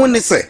ho ne sɛ,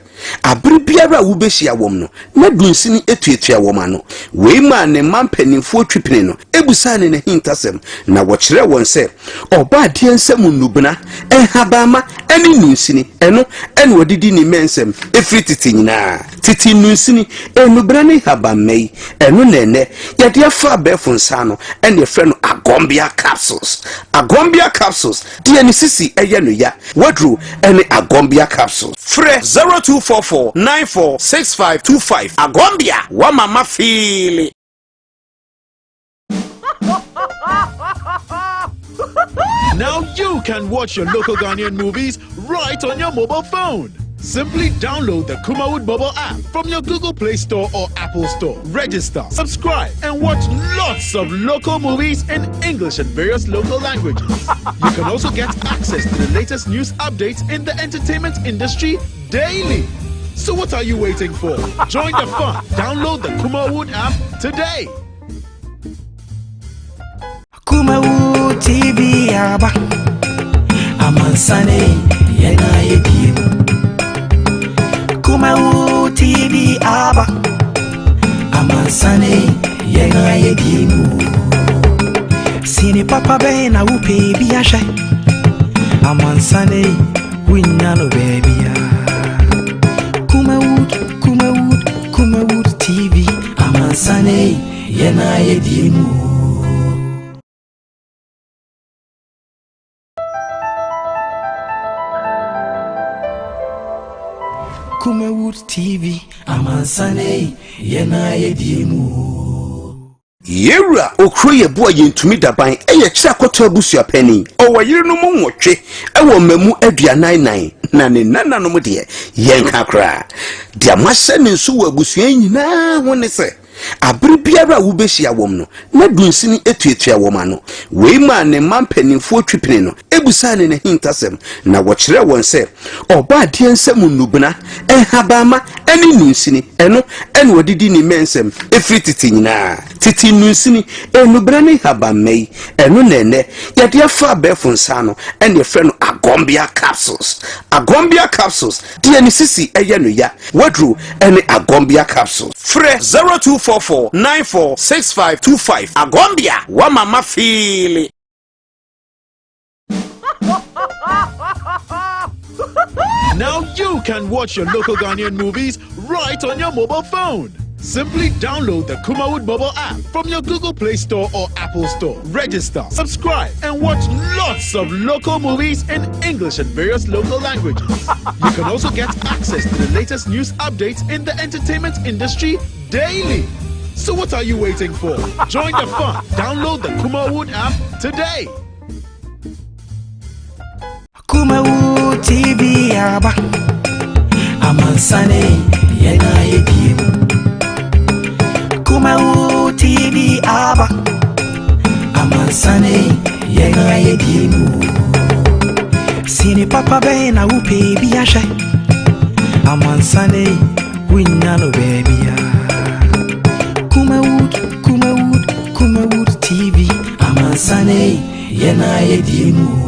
Bere biara a wubehyia wɔn no, na dunsini tuatua wɔn ano. Wei maa ne mma mpanimfoɔ twi pene no bisaa no n'ahintasɛm, na wɔkyerɛɛ wɔn sɛ Ɔbɔadeɛ nsam nnubena, nhabamma, ne nnunsini, ɛno na ɔde di ne mmɛnsɛm firi tete nyinaa. Tete nnunsini, nnubena ne nhabamma yi, ɛno na ɛnnɛ yɛde afa abɛɛfo nsa ano na yɛfrɛ no Agombia capsules. Agombia capsules Deɛ ne sisi yɛ no ya, waduro ne Agombia capsules. Frɛ 0244 94 65 25. Agombia, wama ma feeli. Now you can watch your local Ghanaian movies right on your mobile phone. Simply download the Kumawood mobile app from your Google Play Store or Apple Store. Register, subscribe, and watch lots of local movies in English and various local languages. You can also get access to the latest news updates in the entertainment industry daily. So what are you waiting for? Join the fun. Download the Kumawood app today. Kumawood TV aba amansane yɛn ayɛ biem. Kumawood TV aba amansane yɛn ayɛ biem. Sini papa bɛn na wopɛ bi ahwɛ amansane wonya no baabia. Kumawood, Kumawood, Kumawood TV amansane yɛn ayɛ biem. Kumawood TV, amansane yɛn ayɛ die mu. Yɛwura Okuro Yeboah Yɛntumi Daban yɛ Kyerɛakɔtɔ abusua panin. Ɔwɔ yerenom nwɔtwe wɔ mmamu 44 na ne nananom deɛ yɛnka koraa. Deɛ mahyɛ ne nso wɔ abusua yi nyinaa ho ne sɛ, Bere biara a wubehyia wɔn no, na dunsini tuatua wɔn ano. Wei maa ne mma mpanimfoɔ twi pene no bisaa no n'ahintasɛm, na wɔkyerɛɛ wɔn sɛ Ɔbɔadeɛ nsam nnubena, nhabamma, ne nnunsini, ɛno na ɔde di ne mmɛnsɛm firi tete nyinaa. Tete nnunsini, nnubena ne nhabamma yi, ɛno na ɛnnɛ yɛde afa abɛɛfo nsa ano na yɛfrɛ no Agombia capsules. Agombia capsules Deɛ ne sisi yɛ no ya, waduro ne Agombia capsules. Frɛ 0244 94 65 25. Agombia, wama ma feeli. Now you can watch your local Ghanaian movies right on your mobile phone. Simply download the Kumawood mobile app from your Google Play Store or Apple Store. Register, subscribe, and watch lots of local movies in English and various local languages. You can also get access to the latest news updates in the entertainment industry daily. So what are you waiting for? Join the fun. Download the Kumawood app today. Kumawood TV aba amansane yɛn ayɛ biem. Kumawood TV aba amansane yɛn ayɛ biem. Sini papa bɛn na wopɛ bi ahwɛ amansane wonya no baabia. Kumawood, Kumawood, Kumawood TV amansane yɛn ayɛ biem.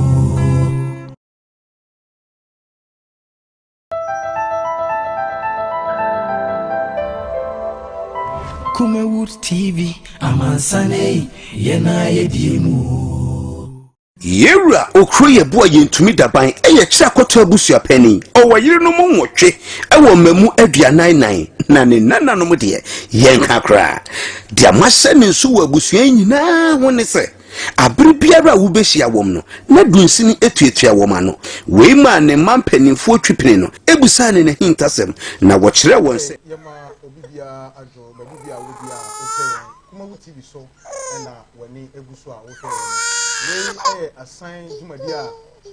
Kumawood TV, amansane yɛn ayɛ die mu. Yɛwura Okuro Yeboah Yɛntumi Daban yɛ Kyerɛakɔtɔ abusua panin. Ɔwɔ yerenom nwɔtwe wɔ mmamu 44 na ne nananom deɛ yɛnka koraa. Deɛ mahyɛ ne nso wɔ abusua yi nyinaa ho ne sɛ, Bere biara a wubehyia wɔn no, na dunsini tuatua wɔn ano. Wei maa ne mma mpanimfoɔ twi pene no bisaa no n'ahintasɛm, na wɔkyerɛɛ wɔn sɛ. Yɛma obi biara adwo baabi biara wɔ biara wohwɛ yɛn Kumawu TV so na w'ani egu so a wohwɛ yɛn no. Wei yɛ asan dwumadi a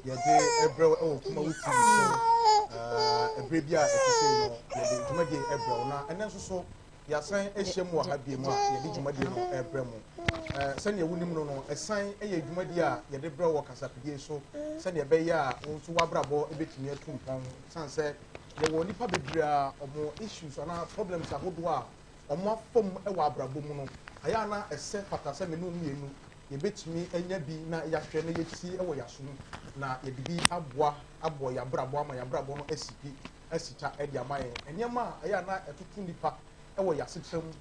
yɛde brɛ wo wɔ Kumawu TV so. Ɛberɛ bi a ɛte sei no yɛde dwumadie brɛ wo na ɛnɛ nso so Yɛasan ahyiam wɔ ha bio a yɛde dwumadie no rebrɛ mo. Sɛdeɛ wonim no no, ɛsan yɛ dwumadie a yɛde brɛ wɔ kasafidie so sɛdeɛ ɛbɛyɛ a wo nso w'abrabɔ bɛtumi atu mpɔn. Sane sɛ yɛwɔ nnipa bebree a wɔn issues anaa problems ahodoɔ a wɔn afa mu wɔ abrabɔ mu no, ayɛ a na ɛsɛ fata sɛ me ne wo mmienu yɛbɛtumi anya bi na yɛahwɛ na yɛtie wɔ yɛn aso mu na yɛde bi aboa abɔ yɛn abrabɔ ama yɛn abrabɔ no asi pi. asi ta de ama yɛn. Nneɛma a ɛyɛ a na ɛtoto nnipa wɔ yɛn asetena mu,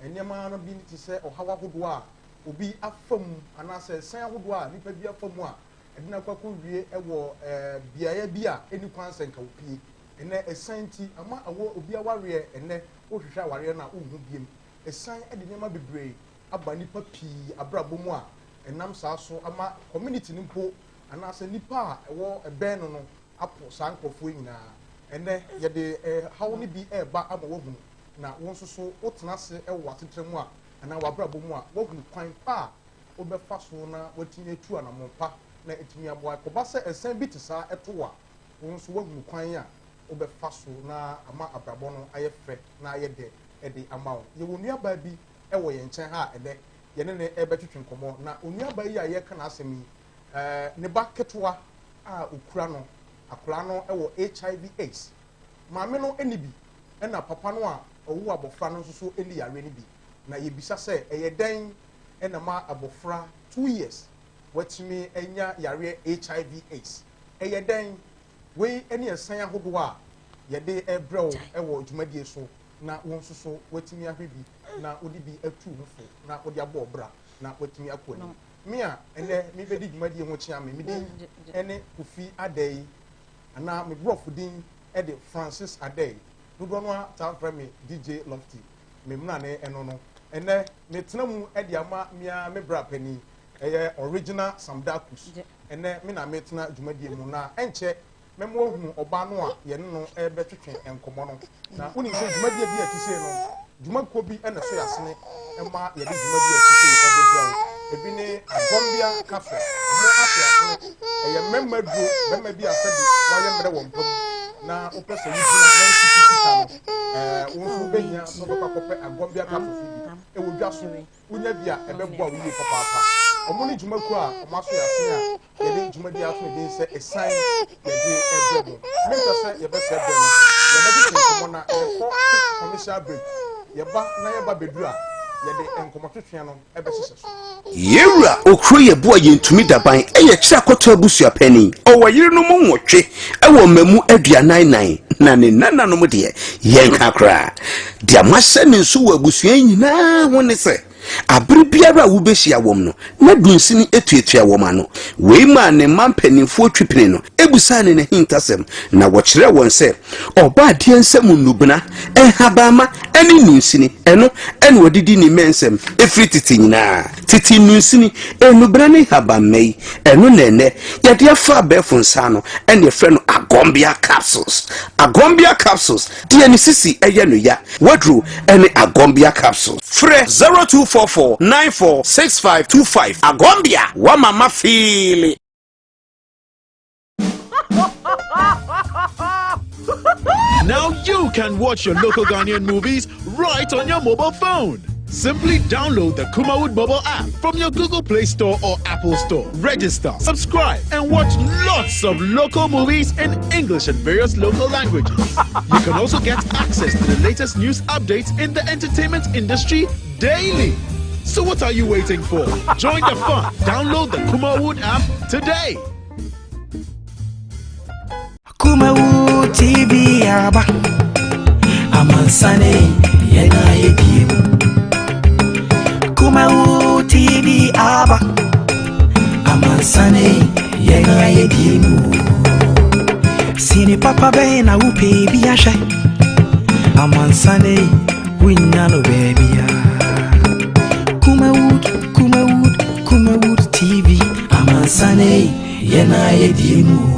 nneɛma no bi te sɛ ɔhaw ahodoɔ a obi afa mu anaasɛ ɛsɛn ahodoɔ a nnipa bi afa mu a ɛde no akɔ akɔwie wɔ beaeɛ bi a ɛnni kwan sɛ nka wɔpue. Ɛnnɛ, ɛsan nti ama ɛwɔ obi awareɛ, ɛnnɛ wohwehwɛ awareɛ no a wonhu biom. Ɛsan de nneɛma bebree aba nnipa pii abrabɔ mu a ɛnam saa so ama community no mpo anaasɛ nnipa a ɛwɔ ɛbɛn no no apo saa nkurɔfoɔ yi nyinaa. Ɛnnɛ, yɛde haw no bi reba ama woahunu, na wo nso so wotena ase wɔ w'asetena mu a anaa w'abrabɔ mu a, woahunu kwan pa a wobɛfa so na woatumi atu anammɔn pa na atumi aboa. Ɛkɔba sɛ ɛsɛn bi te saa to wo a, wo nso woahunu kwan a wobɛfa so na ama abrabɔ no ayɛ fɛ na ayɛ dɛ de ama wo. Yɛwɔ nuabaa bi wɔ yɛn nkyɛn ha a ɛnnɛ yɛne no rebɛtwetwe nkɔmmɔ. Na onuabaa yi a yɛreka n'asɛm yi, ne ba ketewa a ɔkura no, akwadaa no wɔ HIV AIDS. Maame no nni bi, ɛna papa no a ɔwoo abɔfra no nso so nni yareɛ no bi. Na yɛbisa sɛ, ɛyɛ dɛn na ma abɔfra 2 years watumi anya yareɛ HIV AIDS? Ɛyɛ dɛn? Wei ne ɛsan ahodoɔ a yɛde rebrɛ wo wɔ dwumadie so na wo nso so woatumi ahwɛ bi na wode bi atu wo ho fo na wode abɔ wo bra na woatumi akɔ anim. Me a ɛnɛ mebɛdi dwumadie ho kyea me, me din ne Kofi Adei anaa me borɔfo din de Francis Adei. Dodoɔ no ara taa frɛ me DJ Lofty. Me mmrane ɛno no. Ɛnɛ metena mu de ama me ara me bra panin, ɛyɛ Original Sam Darkus. Ɛnnɛ, me na meretena dwumadie mu, na ɛnkyɛ mɛma woahunu ɔbaa no a yɛne no rebɛtwetwe nkɔmmɔ no. Na wonim sɛ dwumadie bi a ɛte sei no, dwumakuo bi na ɛsɔ yɛn asene ma yɛde dwumadie a ɛte sei de brɛ wo. Ebi ne Agombia Capsules. Ɛno asɔ yɛn asene. Ɛyɛ mmarima aduro, barima bi a sɛbi wayɛ mmerɛ wɔ mpa mu na wopɛ sɛ wogyina na wosi sika no, ɛɛ wo nso wobɛhia sɛ wobɛkɔ akɔpɛ Agombia Capsules yi bi. Ɛwɔ dwa so. Wonya bi a, ɛbɛboa wo yie papaapa. Wɔn ne dwumakuo a wɔn aso yɛ asene a yɛde dwumadie ato ne din sɛ Ɛsiane Yɛde Rebrɛ Mo. Mempɛ sɛ yɛbɛsɛe berɛ no, yɛbɛtwetwe nkɔmmɔ na yɛkɔ quick commercial break. Yɛba na yɛba bɛduru a, yɛde nkɔmmɔtwetweɛ no bɛhyehyɛ so. Yɛn wura Okuro Yeboah Yentumi Daban yɛ Kyerɛakɔtɔ abusua panin. Ɔwɔ yerenom nwɔtwe wɔ mmamu 44 na ne nananom deɛ, yɛnka koraa. Deɛ mahyɛ ne nso wɔ abusua yi nyinaa ho ne sɛ, abere biara a wobehyia wɔn no, na dunsini tuatua wɔn ano. Wei maa ne mma mpanimfoɔ twi pene no bisaa no n'ahintasɛm, na wɔkyerɛɛ wɔn sɛ Ɔbɔadeɛ nsam nnubena, nhabamma ne nnunsini, ɛno na ɔde di ne mmɛnsɛm firi tete nyinaa. Tete nnunsini, nnubena ne nhabamma yi, ɛno na ɛnnɛ yɛde afa abɛɛfo nsa ano na yɛfrɛ no Agombia capsules. Agombia capsules Deɛ ne sisi yɛ no ya, waduro ne Agombia capsules. Frɛ 0244 94 65 25 Agombia, wama ma feeli. Now you can watch your local Ghanaian movies right on your mobile phone. Simply download the Kumawood mobile app from your Google Play Store or Apple Store. Register, subscribe, and watch lots of local movies in English and various local languages. You can also get access to the latest news updates in the entertainment industry daily. So what are you waiting for? Join the fun. Download the Kumawood app today. Kumawood TV aba amansane yɛn ayɛ biem. Kumawood TV aba amansane yɛn ayɛ biem. Sini papa bɛn na wopɛ bi ahwɛ amansane wonya no baabia. Kumawood, Kumawood, Kumawood TV amansane yɛn ayɛ biem.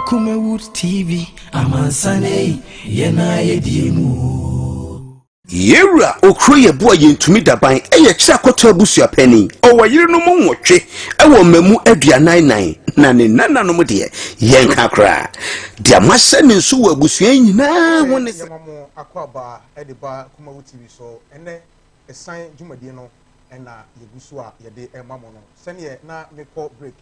Kumawood TV amansane yɛn ayɛ die mu. Yɛn wura Okuro Yeboah Yentumi Daban yɛ Kyerɛakɔtɔ abusua panin. Ɔwɔ yerenom nwɔtwe wɔ mmamu 44 na ne nananom deɛ, yɛnka koraa. Deɛ mahyɛ ne nso wɔ abusua yi nyinaa ho ne sɛ. Yɛma mo akwaaba de ba Kumawu TV so. Ɛnnɛ, ɛsan dwumadie no na yɛgu so a yɛde rema mo no. Sɛdeɛ na mekɔ break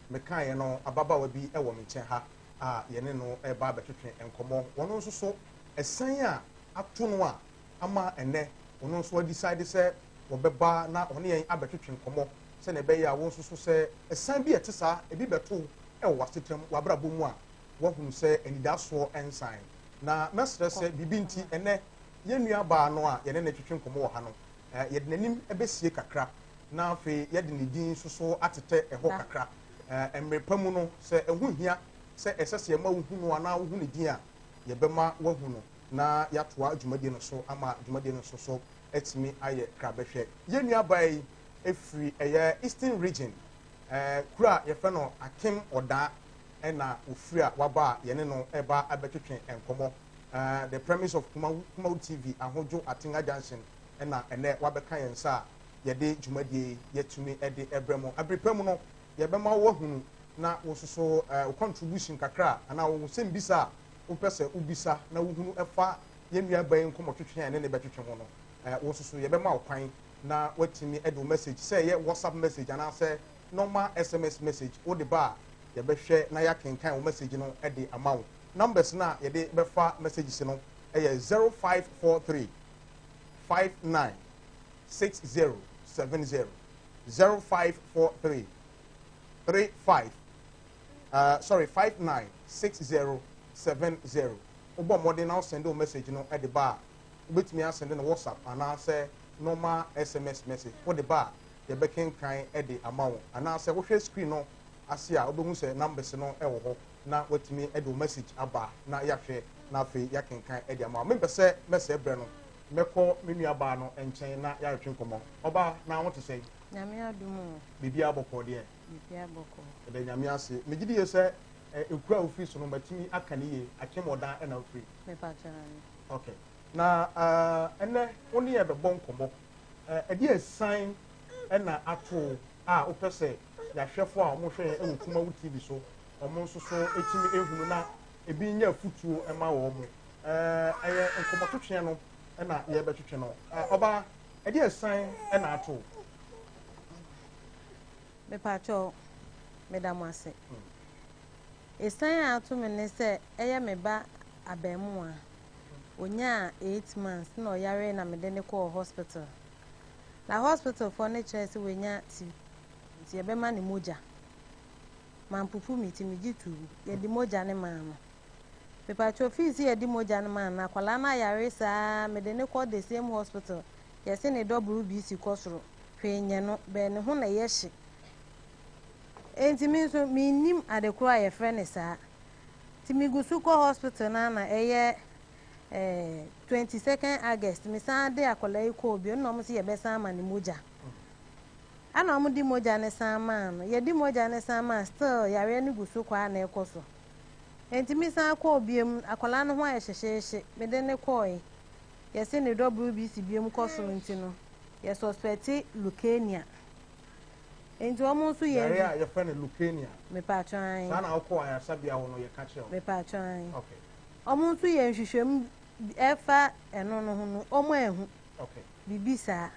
mekaeɛ no, ababaawa bi wɔ me nkyɛn ha a yɛne no reba abɛtwetwe nkɔmmɔ. Ɔno nso so, ɛsan a ato no a ama ɛnnɛ ɔno nso adecide sɛ Wɔbɛba na wɔne yɛn abɛtwetwe nkɔmmɔ sɛnea ɛbɛyɛ a wo nso so sɛ ɛsan bi a ɛte saa ebi bɛto wo wɔ w'asetena mu, w'abrabɔ mu a, woahunu sɛ anidasoɔ nsan. Na mɛsrɛ sɛ biribi nti ɛnnɛ yɛn nuabaa no a yɛne no retwetwe nkɔmmɔ wɔ ha no, yɛde n'anim bɛsie kakra na afei yɛde ne din nso so atetɛ ɛhɔ kakra. Mmerɛ pa mu no, sɛ ɛho hia sɛ ɛsɛ sɛ yɛma wohu no anaa wohu ne din a, yɛbɛma woahu no na yɛatoa dwumadie no so ama dwumadie no nso so atumi ayɛ krabɛhwɛ. Yɛn nuabaa yi firi ɛyɛ Eastern Region, kuro a yɛfrɛ no Akem Ɔdaa ɛna ofiri a waba a yɛne no ɛba abɛtwetwe nkɔmmɔ. The premise of Kumawu, Kumawu TV, Ahodwo Atenga Junction ɛna ɛnɛ wabɛka yɛn nsa a yɛde dwumadie yi yɛatumi de ɛbrɛ mo. Abere pa mu no, yɛbɛma woahunu na wo nso so wo contribution kakra anaa wo nsɛmbisa a wopɛ sɛ wobisa na wohunu ɛfa yɛn nuabaa yi nkɔmmɔtwetwe a yɛne no bɛtwetwe ho no, wo nso so yɛbɛma wo kwan na woatumi de wo message, sɛ ɛyɛ WhatsApp message anaasɛ normal SMS message, wode ba a yɛbɛhwɛ na yɛakenkan wo message no de ama wo. Numbers no a yɛde bɛfa messages no yɛ 0543 59 6070, 0543 35 sorry 59 6070. Wobɔ mmɔden na wosɛnde wo message no de ba a, wobɛtumi asɛnde no WhatsApp anaasɛ normal SMS message. Wode ba a, yɛbɛkenkan de ama wo. Anaasɛ wohwɛ screen no ase a, wobɛhu sɛ numbers no wɔ hɔ na woatumi de wo message aba na yɛahwɛ na afei yɛakenkan de ama wo. Mempɛ sɛ mɛsɛe berɛ no, mɛkɔ me nuabaa no nkyɛn na yɛatwetwe nkɔmmɔ. Ɔbaa, na wo te sɛn? Nyame adom o. Biribiara bɔkɔɔ deɛ? Biribiara bɔkɔɔ. Yɛda Nyame ase. Megye die sɛ ekuro a wofiri so no matumi aka ne yie. Akyem Ɔdan ɛna wofiri? Mepa kyɛw aane. Okay. Na ɛnɛ wo ne yɛ bɛbɔ nkɔmmɔ. Ɛdeɛ asiane ɛna ato wo a wopɛ sɛ yɛahwɛfo a wɔhwɛ yɛn wɔ Kumawu TV so wɔn nso so etumi ehunu na ebi nyɛ afutuo ɛma wɔn. Ɛyɛ nkɔmmɔtwetwe no ɛna yɛbɛtwetwe no. Ɔbaa, ɛdeɛ asiane ɛna ato wo? Mepa kyɛw, meda mo ase. Esiane a ato me ne sɛ ɛyɛ me ba abɛɛmoa. Onyaa 8 months na ɔyare na mede ne kɔɔ hospital. Na hospital foɔ no kyerɛ sɛ wanya TB nti yɛbɛma ne mogya. Mampupu me ti, megye tuu. Yɛde mogya ne maa no. Mepa kyɛw, fii sɛ yɛde mogya no maa no, akwadaa no ayare saa, mede ne kɔ the same hospital. Yɛse ne WBC kɔ soro. Hwee nyɛ no, bɛn ne ho na ɛyɛ hye. Enti me nso mennim ade koro a yɛfrɛ ne saa. Nti megu so kɔ hospital no na ɛyɛ 22nd August, mesan de akwadaa yi kɔɔ bio, na wɔn sɛ yɛbɛsan ama ne mogya. Ɛna wɔn de mogya ne san maa no. Yɛde mogya ne san maa, still yareɛ no gu so kɔ a na ɛkɔ so. Enti mesan kɔɔ biom, akwadaa no ho ayɛ hyehyeehye. Mede ne kɔɔe. Yɛse ne WBC biom kɔ soro nti no, yɛ suspect leukemia. Enti wɔn nso yɛ Yare a yɛfrɛ no leukemia. Mepa kyɛw aane. Saa na wokɔɔ ayaresabea hɔ no yɛka kyerɛ wo? Mepa kyɛw aane. Okay. Wɔn nso yɛ nhwehwɛmu ɛfa ɛno no ho no, wɔn anhu. Okay. Biribi saa.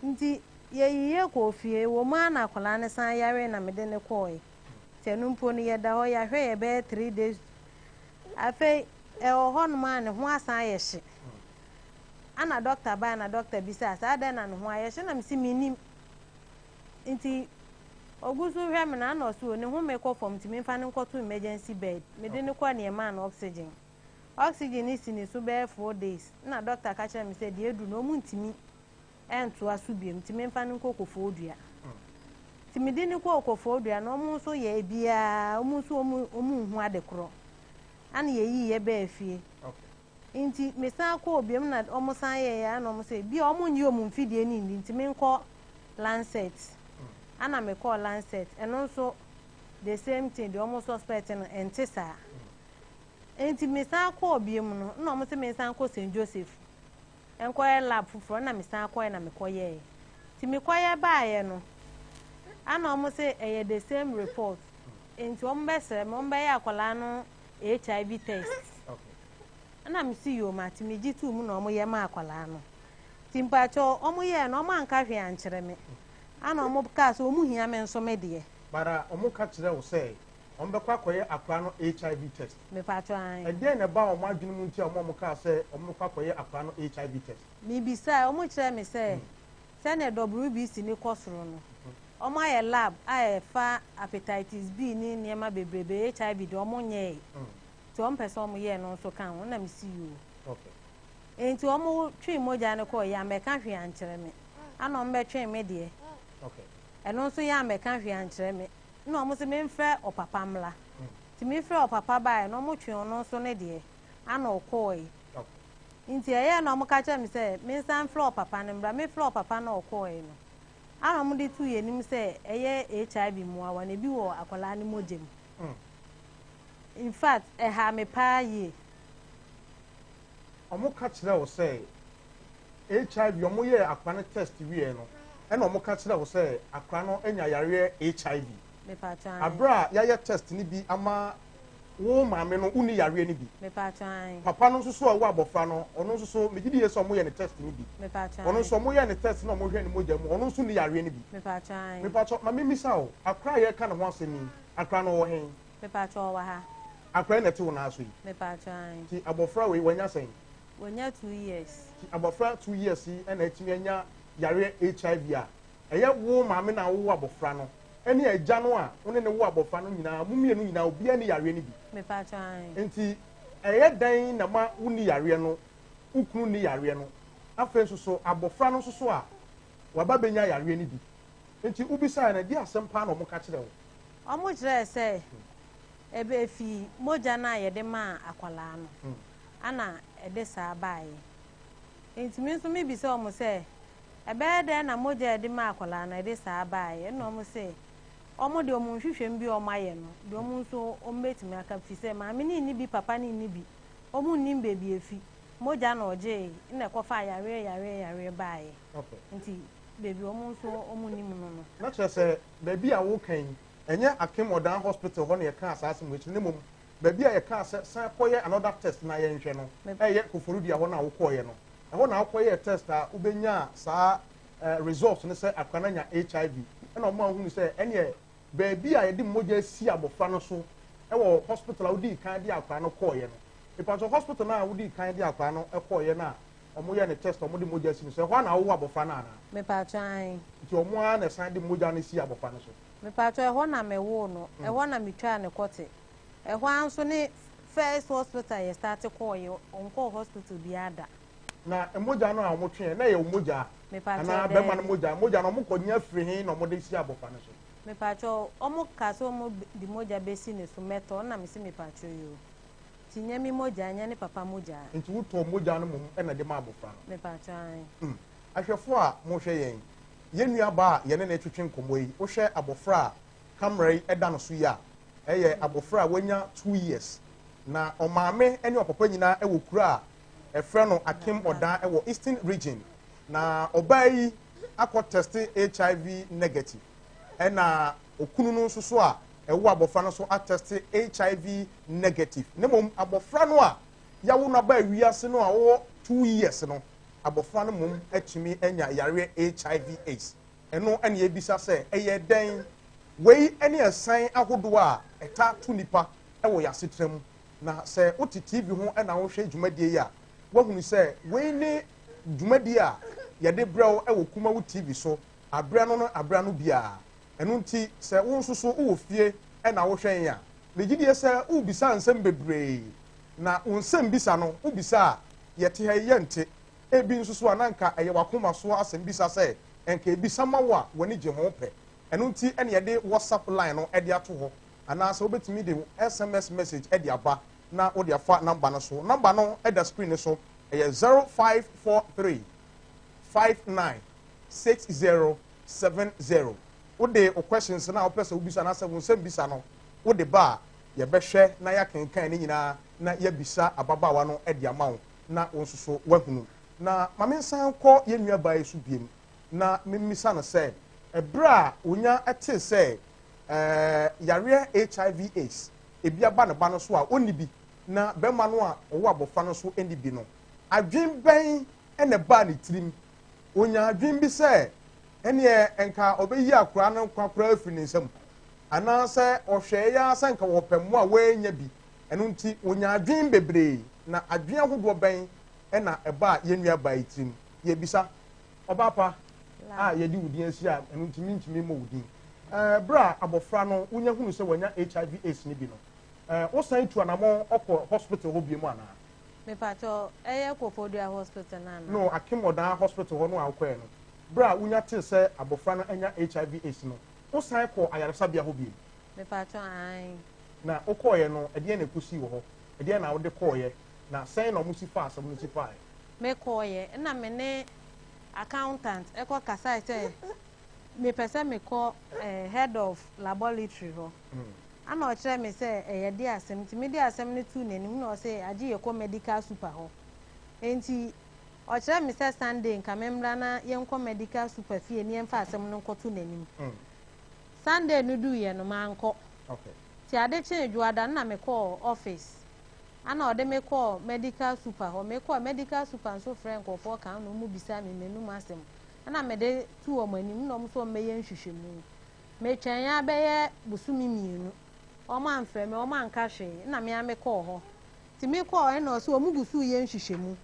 Nti yɛyi yɛ kɔɔ fie, wɔ mu ara na akwadaa no san yare na mede ne kɔɔe. Nti ɛno mpo no yɛda hɔ, yɛahwɛ yɛ bɛyɛ 3 days. Afei ɛwɔ hɔnom a ne ho asan ayɛ hye. Ana doctor baa na doctor bisaa sɛ adɛn na ne ho ayɛ hye, na mese mennim. Nti ogu so hwɛ me na ana ɔse o ne ho mekɔ fam nti memfa no nkɔto emergency bed. Mede no kɔɔ ne yɛmaa no oxygen. Oxygen no si ne so bɛyɛ 4 days. Na doctor ka kyerɛ me sɛ deɛ edu no ɔmo ntumi ɛntoa so biom nti memfa no nkɔ Koforidua. Nti mede no kɔɔ Koforidua no ɔmo nso yɛ biara, ɔmo nso ɔmo nhu ade korɔ. Ana yɛyii yɛ bɛɛ fie. Nti mesan kɔɔ biom na ɔmo san yɛɛ ana ɔmo sɛ bi a ɔmo nyi ɔmo mfidie ne ndi nti menkɔ Lancet. Ana mekɔɔ Lancet, ɛno nso the same thing, deɛ ɔmo suspect no ɛnte saa. Nti mesan kɔɔ biom no na ɔmo sɛ mesan kɔ St Joseph nkɔyɛ lab foforɔ, na mesan kɔɛ na mekɔyɛɛ. Nti mekɔyɛ baayɛ no ana ɔmo sɛ ɛyɛ the same report. Nti ɔmo bɛsrɛ me ɔmo bɛyɛ akwadaa no HIV test. Ɛna mesi yoo mate, megye tuu mu na ɔmo yɛ ma akwadaa no. Nti mpakyɛw ɔmo yɛɛ no ɔmo anka hwee ankyerɛ me. Ana ɔmo kaa sɛ ɔmo hia me nso me deɛ. Bara ɔmo ka kyerɛ wo sɛ ɔmo bɛkɔ akɔyɛ akwadaa no HIV test. Mepakyɛw aane. Ɛdeɛn na ɛbaa ɔmo adwene mu nti a ɔmo kaa sɛ ɔmo bɛkɔ akɔyɛ akwadaa no HIV test? Mebisa ɔmo kyerɛ me sɛ. Sɛnea WBC no kɔ soro no, wɔayɛ lab a ɛfa hepatitis B ne nneɛma bebrebe, HIV deɛ wɔnyɛe. Nti wɔmpɛ sɛ wɔyɛ ɛno nso ka ho, ɛna mese yoo. Nti wɔtwee mogya no kɔeɛ, ammɛka hwee ankyerɛ me. Ana wɔbɛtwee me deɛ, ɛno nso yɛ ammɛka hwee ankyerɛ me. Ɛna wɔn se memfrɛ ɔpapa mmra. Nti mefrɛɛ ɔpapa baeɛ no, wɔtwee ɔno nso ne deɛ, ana ɔkɔeɛ. Nti ɛyɛɛ na wɔka kyerɛɛ me sɛ mensan mfrɛ ɔpapa no mmra. Mefrɛɛ ɔpapa no a ɔkɔeɛ no, ana wɔde too yɛn anim sɛ ɛyɛ HIV mmoawa no, ebi wɔ akwadaa no mogya mu. In fact, ɛhaa me paa yie. Wɔka kyerɛɛ wo sɛ HIV, wɔyɛɛ akwadaa no test wieɛ no, ɛna wɔka kyerɛɛ wo sɛ akwadaa no anya yareɛ HIV. Mepatwɔ ae. Aberɛ a yɛayɛ test no bi ama wo maame no, wonni yareɛ no bi. Mepatwɔ ae. Papa no nso so a ɔwɔ abɔfra no, ɔno nso so, megye di yie sɛ wɔyɛ no test no bi. Mepatwɔ Ɔno ae. nso wɔyɛɛ no test na wɔhwɛɛ ne mogya mu, ɔno nso nni yareɛ no bi. Mepatwɔ ae. Mepatwɔ, ma memmisa wo, akwadaa a yɛreka ne ho asɛm yi, akwadaa no ɔwɔ he? Mepatwɔ ɔwɔ ha. Akwadaa yi na ɛte wo nan so yi? Mepatwɔ ae. Nti abɔfra wei, wanya sɛn? Wanya 2 years. Nti abɔfra 2 years yi na atumi anya yareɛ HIV a, ɛyɛ wo maame na wowɔ abɔfra no ɛne agya no a wo ne ne wo abɔfra no nyinaa, mo mmienu nyinaa, obiara ni yareɛ no bi? Mepatwɔ ae. Nti ɛyɛ dɛn na ma wonni yareɛ no, wo kunu nni yareɛ no, afei nso so abɔfra no nso so a waba bɛnya yareɛ no bi? Nti wobisaeɛ no, ɛde asɛm paa na ɔmo ka kyerɛ wo? Ɔmo kyerɛɛ sɛ ɛbɛ fi mogya no a yɛde maa akwadaa no ana ɛde saa baeɛ. Nti me nso mebisa ɔmo sɛ ɛbɛyɛ dɛn na mogya a yɛde maa akwadaa no ɛde saa baeɛ? Ɛna ɔmo sɛ ɔmo deɛ, ɔmo nhwehwɛm bi a ɔmo ayɛ no deɛ, ɔmo nso ɔmo bɛtumi aka fi sɛ maame ne nni bi, papa ne nni bi, ɔmo nnim baabi efi mogya na ɔgyee na ɛkɔfa yareɛ yareɛ yareɛ baeɛ. Nti baabi ɔmo nso ɔmo nim no. Na kyerɛ sɛ baabi a woka yi, ɛnyɛ Akim Oda Hospital hɔ na yɛkaa saa asɛm wɔ akyiri, ne mmom baabi a yɛkaa sɛ san kɔyɛ another test na yɛnhwɛ no, ɛyɛ Koforidua hɔ no a wokɔɔyɛ no, ɛhɔ na wokɔyɛɛ test a wobɛnyaa saa results no sɛ akora no anya HIV. Ɛna ɔmo ahunu sɛ ɛneɛ baabi a yɛde mogya asi abɔfra no so ɛwɔ hospital a wodii kan de akora no kɔɔyɛ no. Ìpàtɔ hospital no a wodii kan de akora no kɔɔyɛ no a ɔmo yɛ ne test a ɔmo de mogya si no so, ɛhɔ a na wowɔ abɔfra no anaa? Mepatwɔ ae. Nti ɔmo ara na ɛsan de mogya no si abɔfra no so? Mepatwɔ, ɛhɔ na mewoo no, ɛhɔ na metwaa ne kɔte, ɛhɔ ara nso ne first hospital yɛ start kɔɔyɛ. Ɔnkɔɔ hospital biara da. Na mogya no a ɔmo tweɛ na ɛyɛ wo mogya Mepatwɔ anaa bɛrima no mogya no, ɔmo kɔ nya firi he na ɔmo de si abɔfra no so? Mepatwɔ, ɔmo ka sɛ ɔmo de mogya bɛsi ne so mɛtɔ, ɛna mesi mepatwɔ yi o, nti nyɛ me mogya, nyɛ ne papa mogya. Nti wotɔ mogya no mmom ɛna de ma abɔfra no? Mepatwɔ ae. Ahwɛfoɔ a mohwɛ yɛn, yɛn nuabaa a yɛne ne twetwe nkɔmmɔ yi, wohwɛ abɔfra a camera yi ɛda no so yi a, ɛyɛ abɔfra a wanya 2 years, na ɔmaame ne ɔpapa nyinaa ɛwɔ kuro a ɛfrɛ no Akim Oda ɛwɔ Eastern Region. Na ɔbaa yi akɔ test HIV negative, ɛna okunu no nso so a ɛwɔ abɔfra no so atest HIV negative. Ne mmom abɔfra no a yawo no aba wiase no a wɔwɔ 2 years no, abɔfra no mmom atumi anya yareɛ HIV AIDS. Ɛno ɛna ebisa sɛ ɛyɛ dɛn. Wei ɛne ɛsan ahodoɔ a ɛta to nipa ɛwɔ yɛasetena mu. Na sɛ wote TV ho ɛna wohwɛ dwumadie yi a, woahunu sɛ wei ne dwumadie a yɛde brɛ wo ɛwɔ Kumawu TV so aberɛ no aberɛ no biara. Ɛno nti sɛ wo nso so wowɔ fie ɛna wohwɛ yɛn a, megye die sɛ wobisa nsɛm bebree, na wo nsɛm bisa no wobisa a yɛte ha yi yɛnte. Ebi nso so a na nka ɛyɛ wakoma so asɛm bisa sɛ nka ebisa ma wo a w'ani gye ho pɛ. Ɛno nti ɛna yɛde WhatsApp line no ɛde ato hɔ, anaasɛ wobɛtumi de SMS message ɛde aba na wode afa number no so. Number no ɛda screen no so, ɛyɛ 0543 596070. Wode o questions na wopɛ sɛ wobisa anaasɛ wo nsɛm bisa no wode ba a, yɛbɛhwɛ na yɛakenkan ne nyinaa na yɛabisa ababaawa no de ama wo na wo nso so woahunu. Na ma mensan kɔ yɛn nuabaa yi so biem na memmisa no sɛ ɛberɛ a onya tee sɛ yareɛ HIV AIDS ebi aba ne ba no so a ɔnni bi, na bɛrima no a ɔwɔ abɔfra no so nni bi no, adwen bɛn ɛna ɛbaa ne tirim? Onya adwen bi sɛ ɛneɛ nka ɔbɛyi akwaraa no nkwa koraa afiri ne nsam, anaasɛ ɔhwɛ ya sɛ nka wɔpɛ mmoa a wɔanya bi? Ɛno nti onya adwen bebree, na adwen ahodoɔ bɛn ɛna ɛbaa yɛn nuabaa yi tirim? Yɛbisa ɔbaa pa. a yɛde wo din asi a ɛno nti mentumi mmɔ wo din. Ɛɛ berɛ a abɔfra no wonya hunu sɛ wanya HIV AIDS no bi no, ɛɛ wosan tu anamɔn kɔ hospital hɔ biom anaa? Mepakyɛw, ɛyɛ Koforidua hospital no anaa? No, Akim Odaa hospital hɔ no a wokɔɛ no, berɛ a wonya tee sɛ abɔfra no anya HIV AIDS no, wosan kɔɔ ayaresabea hɔ biom? Mepakyɛw, aane. Na wokɔeɛ no, ɛdeɛn na ɛkɔsii wɔ hɔ? Ɛdeɛn na wode kɔeɛ, na sɛn na wɔsi faa asɛm no si faeɛ? Mekɔeɛ, ɛna me ne accountant kɔ kasae sɛ mepɛ sɛ mekɔ head of laboratory hɔ. Ɛna ɔkyerɛɛ me sɛ ɛyɛ de asɛm, nti mede asɛm no too n'anim na ɔse agye yɛkɔ medical super hɔ. Nti ɔkyerɛɛ me sɛ Sunday nka memmra na yɛnkɔ medical super fie na yɛmfa asɛm no nkɔto n'anim. Sunday no duiɛ no, mankɔ. Nti ade kyee Dwoada no na mekɔɔ office. Ana ɔde me kɔɔ medical super hɔ. Mekɔɔ medical super nso frɛɛ nkurɔfoɔ kaa ho na wɔn bisaa me m'anum asɛm. Ɛna mede too wɔn anim na wɔn nso wɔmmɛyɛ nhwehwɛmu. Metwɛn ara bɛyɛ bosome mmienu, wɔn amfrɛ me, wɔn anka hwee, ɛna me ara mekɔɔ hɔ. Nti mekɔɔ hɔ ɛna ɔse wɔn gu so reyɛ nhwehwɛmu.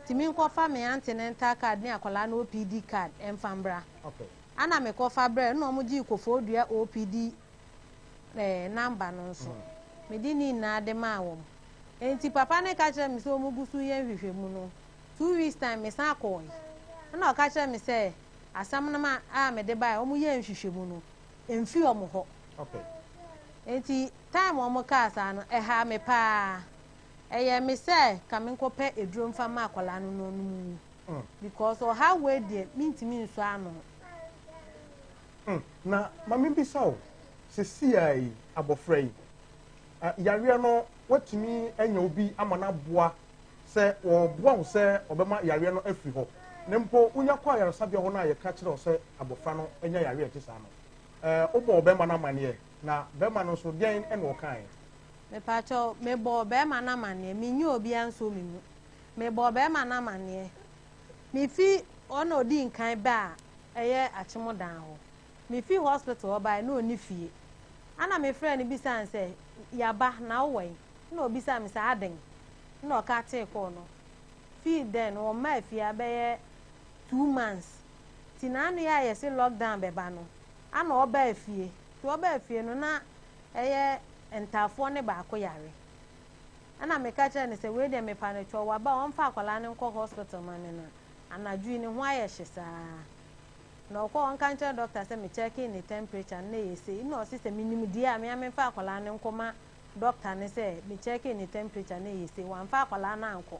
Nti menkɔfa me antenatal card ne akwadaa no OPD card mfa mbra. Ana mekɔfa brɛɛ no na wɔn gyee Koforidua OPD eh, number no nso. Mede ne nyinaa de maa wɔn. Enti papa no ka kyerɛɛ me sɛ wɔn gu so reyɛ nhwehwɛmu no, 2 weeks time mesan kɔɔe. Ɛna ɔka kyerɛɛ me sɛ asɛm no ma a mede baeɛ, wɔn yɛɛ nhwehwɛmu no, ɛmfi wɔn hɔ. Enti time wɔn kaa saa no, ɛhaa me paa. Ɛyɛ me sɛ ka menkɔpɛ aduro mfa ma akwadaa no na ɔnom nwu. Because ɔhaw wei deɛ, mentumi nsɔ ano. Na ma membisa wo, seesei yi, abɔfra yi, yareɛ no watumi anya obi ama no aboa sɛ wɔboa wo sɛ ɔbɛma yareɛ no afiri hɔ, na mpo wonya kɔ ayaresabea hɔ no a yɛka kyerɛ wo sɛ abɔfra no anya yareɛ a ɛte saa no, wobɔɔ bɛrima no amanneɛ, na bɛrima no nso deɛn na ɔkaeɛ? Mepakyɛw, mebɔɔ bɛrima no amanneɛ. Menni obiara nso me mu. Mebɔɔ bɛrima no amanneɛ. Mefi ɔna ɔdi nkan ba a ɛyɛ Akyemdan hɔ. Mefi hospital hɔ baeɛ na ɔnni fie. Ana mefrɛɛ no bisaa no sɛ, yaba na wowɔ he? Na ɔbisaa me sɛ aden? Na ɔka tee kɔɔ no. Fii dɛn no ɔmmaa fie abɛyɛ 2 months. Nti n'ano yɛ a yɛse lockdown bɛba no, ana ɔbaa fie. Nti ɔbaa fie no na ɛyɛ ntaafoɔ ne baako yare. Ɛna meka kyerɛɛ no sɛ wei deɛ mepa no kyɛw, waba a ɔmfa akwadaa no nkɔ hospital ma me na anadwo yi ne ho ayɛ hye saa. Na ɔkɔ ɔnka nkyerɛ doctor sɛ me checking ne temperature no na ɛyɛ sei. Na ɔse sɛ menim deɛ a me a memfa akwadaa no nkɔma doctor no sɛ me checking ne temperature no ɛyɛ sei. Wamfa akwadaa no ankɔ.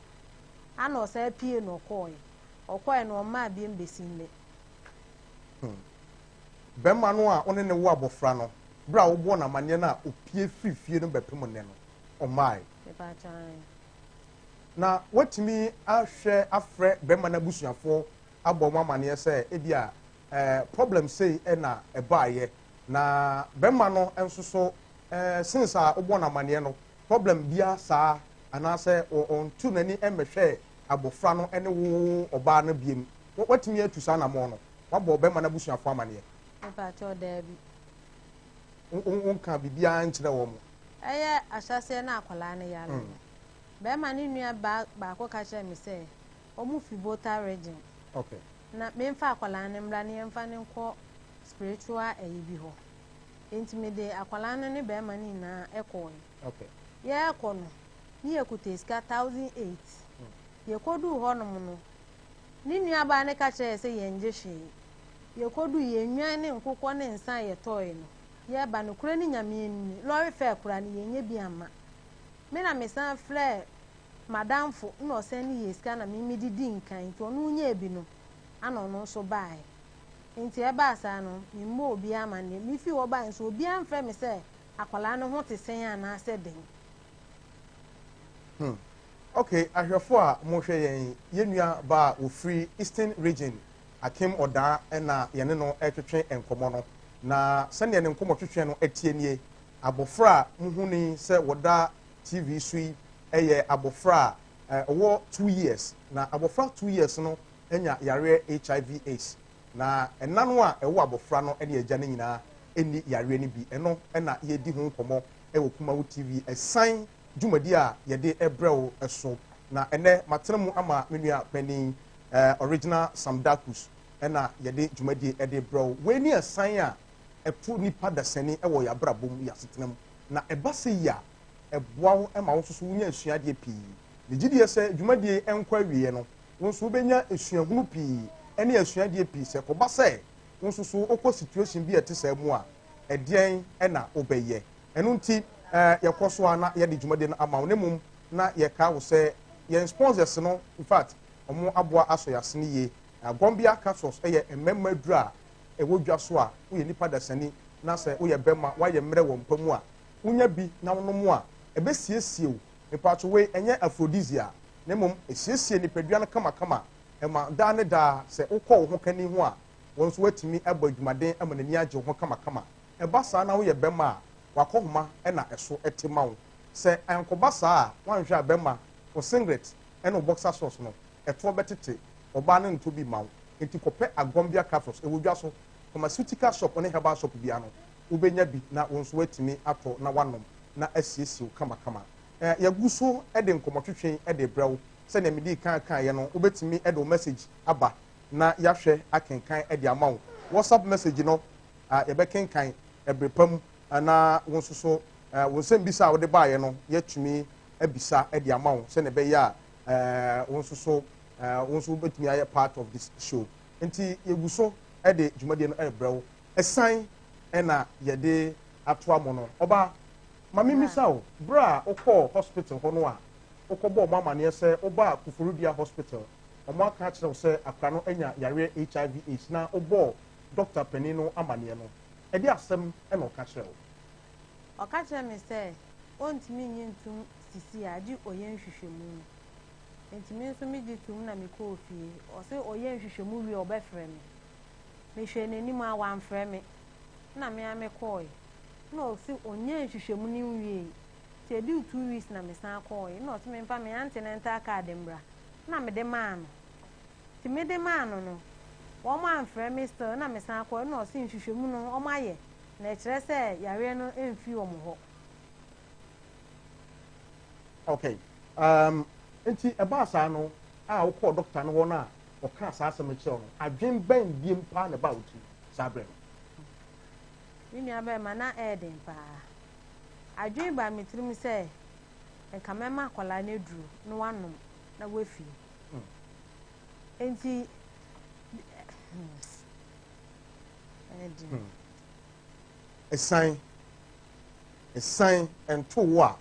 Ana ɔsan pie na ɔkɔɔɛ. Ɔkɔɔɛ no ɔmmaa biom bɛsi nnɛ. Bɛrima no a ɔne ne wo abɔfra no, berɛ a wobɔɔ no amanneɛ no a opie firi fie no bɛpem nnɛ no, ɔmmae? Mepakyɛw, aane. Na watumi ahwɛ afrɛ bɛrima no abusuafoɔ abɔ wɔn amanneɛ sɛ ebi a problem sei na ɛbaeɛ, na bɛrima no nso so since a wobɔ no amanneɛ no problem bia saa anaasɛ ɔntu n'ani mmɛhwɛ abɔfra no ne wo ɔbaa no biem? Watumi atu saa anammɔn no, wabɔ bɛrima no abusuafoɔ amanneɛ? Mepakyɛw, daabi. Wonka biribiara nkyerɛ wɔn mo? Ɛyɛ ahyɛseɛ na akwadaa no yare no, bɛrima ne nua baako ka kyerɛ me sɛ wɔn fi Volta Region na memfa akwadaa no mmra na yɛmfa no nkɔ spiritual ɛyi bi hɔ. Nti mede akwadaa no ne bɛrima no nyinaa kɔɔe. Yɛrekɔ no, ne yɛkuta sika 1,800. Yɛkɔduu hɔnom no, ne nuabaa no ka kyerɛɛ sɛ yɛngye hwee. Yɛkɔduu yɛn nnwan ne nkokɔ ne nsa a yɛtɔɔe no, yɛreba no kura ne Nyame anim, lorry fare koraa no yɛnyɛ bi amma. Me na mesan frɛɛ madamfo na ɔsan ne yɛ sika na me mede di nkan, nti ɔno nyaa bi no ana ɔno nso baeɛ. Nti ɛbaa saa no, memmɔ obiara amanneɛ. Mefii hɔ baeɛ nso, obiara mfrɛ me sɛ akwadaa no ho te sɛn anaasɛ den. Okay, ahwɛfo a mohwɛ yɛn, yɛn nua baa a ofiri Eastern Region, Akim Odaa, ɛna yɛne no ɛretwetwe nkɔmmɔ no. Na sɛnea ne nkɔmmɔtwetwe no ɛtie nie, abɔfra a muhu ni sɛ wɔda TV so yi ɛyɛ abɔfra a ɔwɔ 2 years, na abɔfra 2 years no anya yareɛ HIV AIDS, na ɛna no a ɛwɔ abɔfra no ne agya no nyinaa ɛnni yareɛ no bi. Ɛno ɛna yɛdi ho nkɔmmɔ ɛwɔ Kumawu TV ɛsan dwumadi a yɛde ɛbrɛ wo so. Na ɛnɛ matena mu ama me nua panin original Sam Dakus. na yɛde dwumadie de rebrɛ wo. Wei ne ɛsan a ɛto nnipa dasani wɔ yɛn abrabɔ mu, yɛn asetena mu. Na ɛba sɛ yi a, ɛboa wo ma wo nso so wonya asuadeɛ pii. Me gyidie sɛ dwumadie yi nkɔ awieɛ no, wo nso wobɛnya suahunu pii ne asuadeɛ pii. Sɛ ɛkɔba sɛ wo nso so wokɔ situation bi a ɛte saa mu a, ɛdeɛn na wobɛyɛ? Ɛno nti yɛkɔ so a na yɛde dwumadie no ama wo, na mmom na yɛkaa wo sɛ yɛn sponsors no, in fact, wɔn aboa asɔ yɛn asene yie. Gombia capsules yɛ mmarima aduro a ɛwɔ dwa so a woyɛ nipa dasani na sɛ woyɛ bɛrima woayɛ mmerɛ wɔ mpa mu a, wonya bi na wonom a, ɛbɛsiesie wo. Mepatwo wei ɛnyɛ aphrodisiac na mmom ɛsiesie nipadua no kamakama. Ɛma daa ne daa sɛ wokɔ wo ho kani ho a, wɔn nso woatumi abɔ adwumaden ama n'ani agye wo ho kamakama. Ɛba saa na woyɛ bɛrima a, w'akɔhoma na ɛso te ma wo. Sɛ ankɔba saa a, woanhwɛ a bɛrima, wo singlet ne wo boxer shorts no, ɛtoɔ bɛtete, ɔbaa no ntɔ bi mma wo. Enti kɔpɛ Agombia capsules, ɛwɔ dwa so, pharmaceutical shop ne herbal shop biara no, wobɛnya bi na wo nso woatumi atɔ na woanom na asiesie wo kamakama. Yɛgu so de nkɔmmɔtwetwe de rebrɛ wo. Sɛdeɛ medii kan kaeɛ no, wobɛtumi de wo message aba na yɛahwɛ akenkan de ama wo. WhatsApp message no, yɛbɛkenkan ɛberɛ pa mu na wo nso so wo nsɛmbisa a wode baeɛ no, yɛatumi abisa de ama wo sɛdeɛ ɛbɛyɛ a wo nso so wo nso wobɛtumi ayɛ part of this show. Nti yɛgu so de dwumadie no rebrɛ wo. Ɛsan na yɛde atoa mo no. Ɔbaa, ma memmisa wo, berɛ a wokɔɔ hospital hɔ no a wokɔbɔɔ wɔn amaneɛ sɛ wobaa Koforidua hospital, wɔn aka akyerɛ wo sɛ akora no anya yareɛ HIV AIDS na wobɔɔ dɔkta panin no amaneɛ no, ɛdeɛ asɛm na ɔka kyerɛɛ wo? Ɔka kyerɛɛ me sɛ ɔntumi nnye ntom sisi a gye ɔyɛ nhwehwɛmu. Enti me nso megye toom na mekɔɔ fie. Ɔse ɔyɛ nhwehwɛmu wie a ɔbɛfrɛ me. Mehwɛɛ n'anim a wamfrɛ me. Ɛna me ara mekɔɔe. Ɛna ɔse ɔnyɛɛ nhwehwɛmu no nwiei. Nti ɛduu 2 weeks na mesan kɔɔe. Ɛna ɔse memfa me antenatal card mmra. Ɛna mede maa no. Nti mede maa no no, wɔn amfrɛ me still ɛna mesan kɔɔe. Ɛna ɔse nhwehwɛmu no wɔn ayɛ na ɛkyerɛ sɛ yareɛ no mfi wɔn hɔ. Okay. Um, nti ɛbaa saa no a wokɔɔ dɔkta no hɔ no a ɔkaa saa asɛm no kyerɛw no, adwen bɛn biem paa na ɛbaa wo tirim saa berɛ no? Me nua bɛrima na ɛyɛ den paa. Adwen baa me tirim sɛ nka mɛma akwadaa no aduro na wanom na wafi. Nti ɛyɛ den. Ɛsan ɛsan ɛnto wo a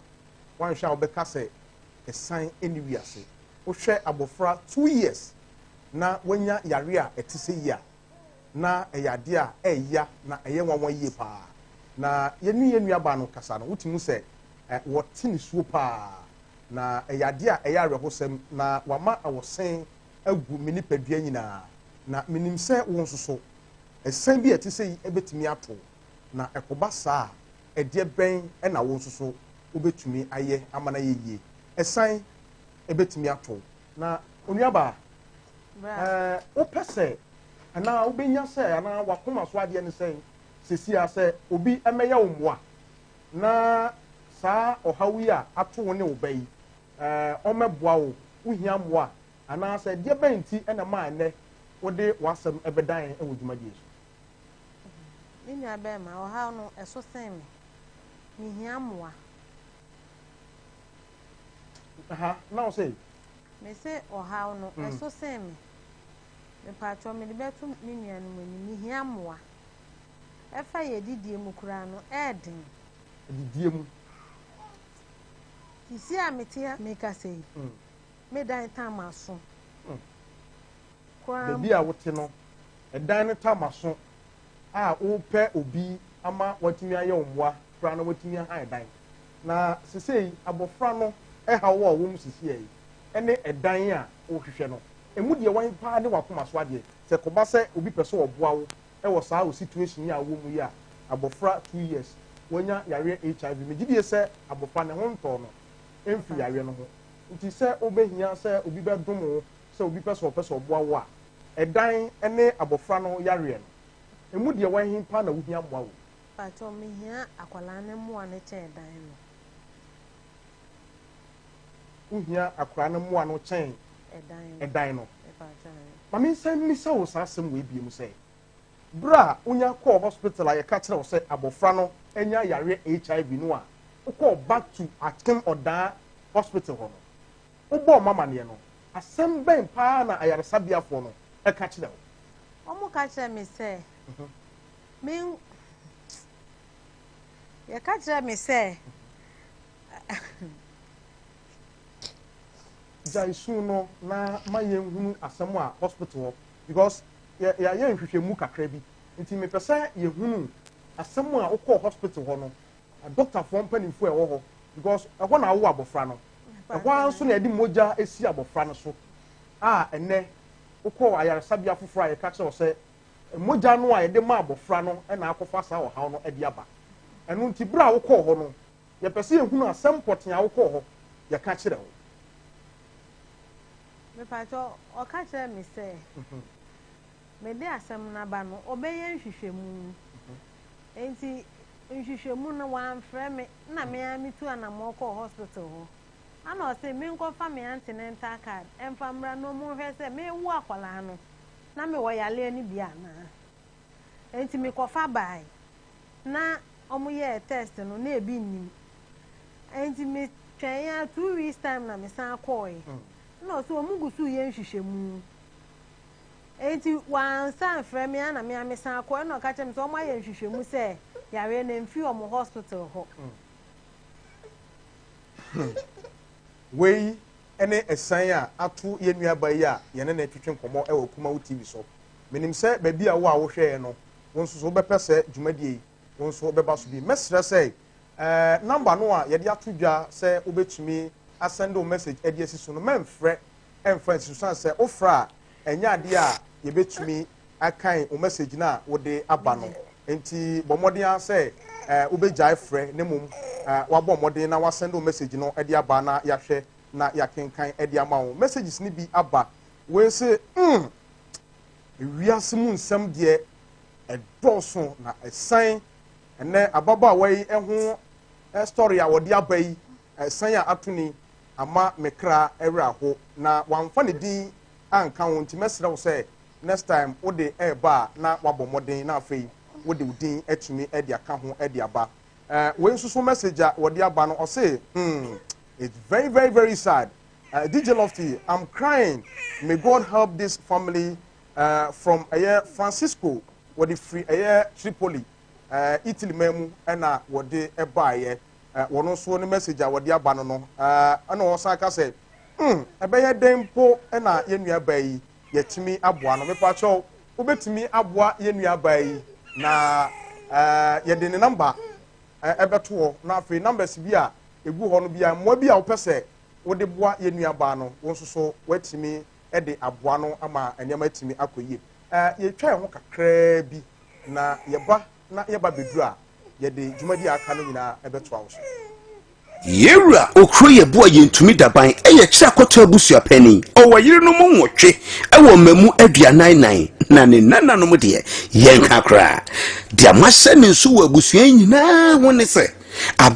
wanhwɛ a wobɛka sɛ ɛsan ɛni wiase. Wohwɛ abɔfra 2 years na wanya yare a ɛte sɛ yi a, na ɛyɛ adeɛ a ɛɛya na ɛyɛ nwanwa yie paa. Na yɛne yɛn nuabaa no kasa no, wotumi sɛ wɔte ne suo paa na ɛyɛ adeɛ a ɛyɛ awerɛhosɛm na wama awɔsɛn agu me nipadua nyinaa. Na menim sɛ wo nso so ɛsɛn bi a ɛte sɛ yi ɛbɛtumi ato na ɛkɔba saa a, ɛdeɛ bɛn ɛna wo nso so wobɛtumi ayɛ ama no ayɛ yie? Ɛsan ɛbɛtumi ato na onuabaa, wopɛ sɛ anaa wobɛnya sɛ anaa wakoma so adeɛ ne sɛn sɛsi a sɛ obi ɛmɛyɛ wo mmoa na saa ɔhaw yi a ato wo ne wo ba yi, ɔmmɛboa wo, wohia mmoa anaasɛ deɛ bɛn nti ɛna maa ɛnɛ wode w'asɛm ɛbɛdan ɛwɔ dwumadie so? Me nua bɛrima, ɔhaw no ɛso sen me. Mehia mmoa. Ha na wo sɛ? Me se ɔhaw no ɛso sen me. Mepatwɔ, mede bɛto me nuanom anim, mehia mmoa. Ɛfa yɛ didie mu koraa no, ɛɛden. Didie mu? Sisi a mete a mekasa yi, me dan tam aso. Koraa. Baabi a wote no, ɛdan no tam aso a wopɛ obi ama watumi ayɛ wo mmoa koraa na watumi ahan dan. Na sesei abɔfra no ɛhaw a ɔwɔ mu sisi yi ɛne ɛdan a wohwehwɛ no, emu deɛ wɔn paa ne wakoma so adeɛ? Sɛ kɔba sɛ obi pɛ sɛ ɔboa wo ɛwɔ saa o situation yi a wɔ mu yi a abɔfra 2 years wanya yareɛ HIV, megye die sɛ abɔfra ne ho ntɔɔ no mfiri yareɛ no ho, nti sɛ wobɛhia sɛ obi bɛdom wo, sɛ obi pɛ sɛ ɔpɛ sɛ ɔboa wo a, ɛdan ne abɔfra no yareɛ no, emu deɛ wɔn paa na wohia mmoa wɔ? Patwɔ, mehia akwadaa no mmoa no kyɛn dan no. Wohia akwadaa no mmoa no kyɛn Ɛdan no. Ɛdan no. Ma mensan mmisa wo saa asɛm wei bio mu sɛ, berɛ a wonya kɔɔ hospital a yɛka kyerɛ wo sɛ abɔfra no anya yareɛ HIV no a, wokɔɔ back to Akyem Ɔdaa hospital hɔ no, wobɔɔ wɔn amaneɛ no, asɛm bɛn paa na ayaresabeafoɔ no ka kyerɛ wo? Wɔka kyerɛɛ me sɛ, me, yɛka kyerɛɛ me sɛ, Gyae su no na ma yɛnhunu asɛm a hospital hɔ because yɛ yɛayɛ nhwehwɛmu kakra bi nti mepɛ sɛ yɛhunu asɛm a wokɔɔ hospital hɔ no dɔktafoɔ mpanimfoɔ a ɛwɔ hɔ because ɛhɔ na awo abɔfra no ɛhɔ ara nso na yɛde mogya esi abɔfra no so a ɛnɛ wokɔɔ ayaresabea foforɔ a yɛka kyerɛ wo sɛ mogya no a yɛde ma abɔfra no na akɔfa saa ɔhaw no de aba ɛno nti berɛ a wokɔɔ hɔ no Yɛpɛ sɛ yɛhunu asɛm pɔtee a wokɔɔ hɔ yɛka kyerɛ wo. Mepakyɛw, ɔka kyerɛɛ me sɛ mede asɛm no aba no, ɔbɛyɛ nhwehwɛmu. Enti nhwehwɛmu no, wamfrɛ me, ɛna me ara metuu anammɔn kɔɔ hospital hɔ. Ɛna ɔse menkɔfa me antenatal card mfa mmra na wɔnhwɛ sɛ merewo akwadaa no, na mewɔ yareɛ no bi anaa. Enti mekɔfa bae. Na ɔmo yɛɛ test no na ebi nnim nti me twɛn ara 2 weeks time na me san kɔɔe ɛna ɔse ɔmo gu so yɛ nhwehwɛmu nti wansan frɛ me ana me a me san kɔɔ ɛna ɔka kyerɛ me sɛ ɔmo ayɛ nhwehwɛmu sɛ yareɛ no mfi ɔmo hospital hɔ. Wei ne asiane a ato yɛn nuabaa yi a yɛne no retwetwe nkɔmmɔ wɔ Kumawu TV so. Menim sɛ baabi a wo a wohwɛeɛ no, wo nso so wobɛpɛ sɛ dwumadie yi wo nso wobɛba so bi. Mɛsrɛ sɛ eh, number no a yɛde ato dwa sɛ wobɛtumi asɛnde wo message de asi so no, mɛmfrɛ ɛmfa nsi so sane sɛ wofrɛ a ɛnyɛ adeɛ a yɛbɛtumi akan wo message no a wode aba no. Nti bɔ mmɔden ara sɛ eh, wobɛgyae frɛ na mmom eh, wabɔ mmɔden na wasɛnde wo message no de aba na yɛahwɛ na yɛakenkan de ama wo. Messages no bi aba. Wei se, mm, Wiase mu nsɛm deɛ ɛdɔɔso na ɛsan. Ɛnɛ ababaawa yi ho story a wɔde aba yi, ɛsan a ato ni ama me kra werɛ aho. Na wamfa ne din anka ho nti mɛsrɛ wo sɛ next time wode ɛreba a na wabɔ mmɔden na afei wode wo din atumi de aka ho de aba. Wei nso so message a wɔde aba no ɔse hmm it's very very very sad. DJ Lofty, I'm crying. May God help this family from ɛyɛ Francisco wɔde firi ɛyɛ Tripoli Italy man mu ɛna wɔde ɛbaeɛ. Wɔn nso ne message a wɔde aba no no ɛna wɔsan ka sɛ ɛbɛyɛ dɛn mpo ɛna yɛn nua baa yi yɛtumi aboa no. Mepakyɛw wobɛtumi aboa yɛn nua baa yi na yɛde ne number ɛbɛto hɔ na afei numbers bi a egu hɔ no bi a mmoa bi a wopɛ sɛ wode boa yɛn nuabaa no, wo nso so woatumi de aboa no ama nneɛma atumi akɔ yie. Yɛtwa yɛn ho kakraa bi na yɛba na yɛba bɛduru a, yɛde dwumadi a aka no nyinaa bɛtoa wo so. Yɛn wura Okuro Yeboah Yentumi Daban yɛ Kyerɛakɔtɔ abusua panin. Ɔwɔ yerenom 8 wɔ mmamu 44 na ne nananom deɛ, yɛnka koraa. Deɛ mahyɛ ne nso wɔ abusua yi nyinaa ho ne sɛ,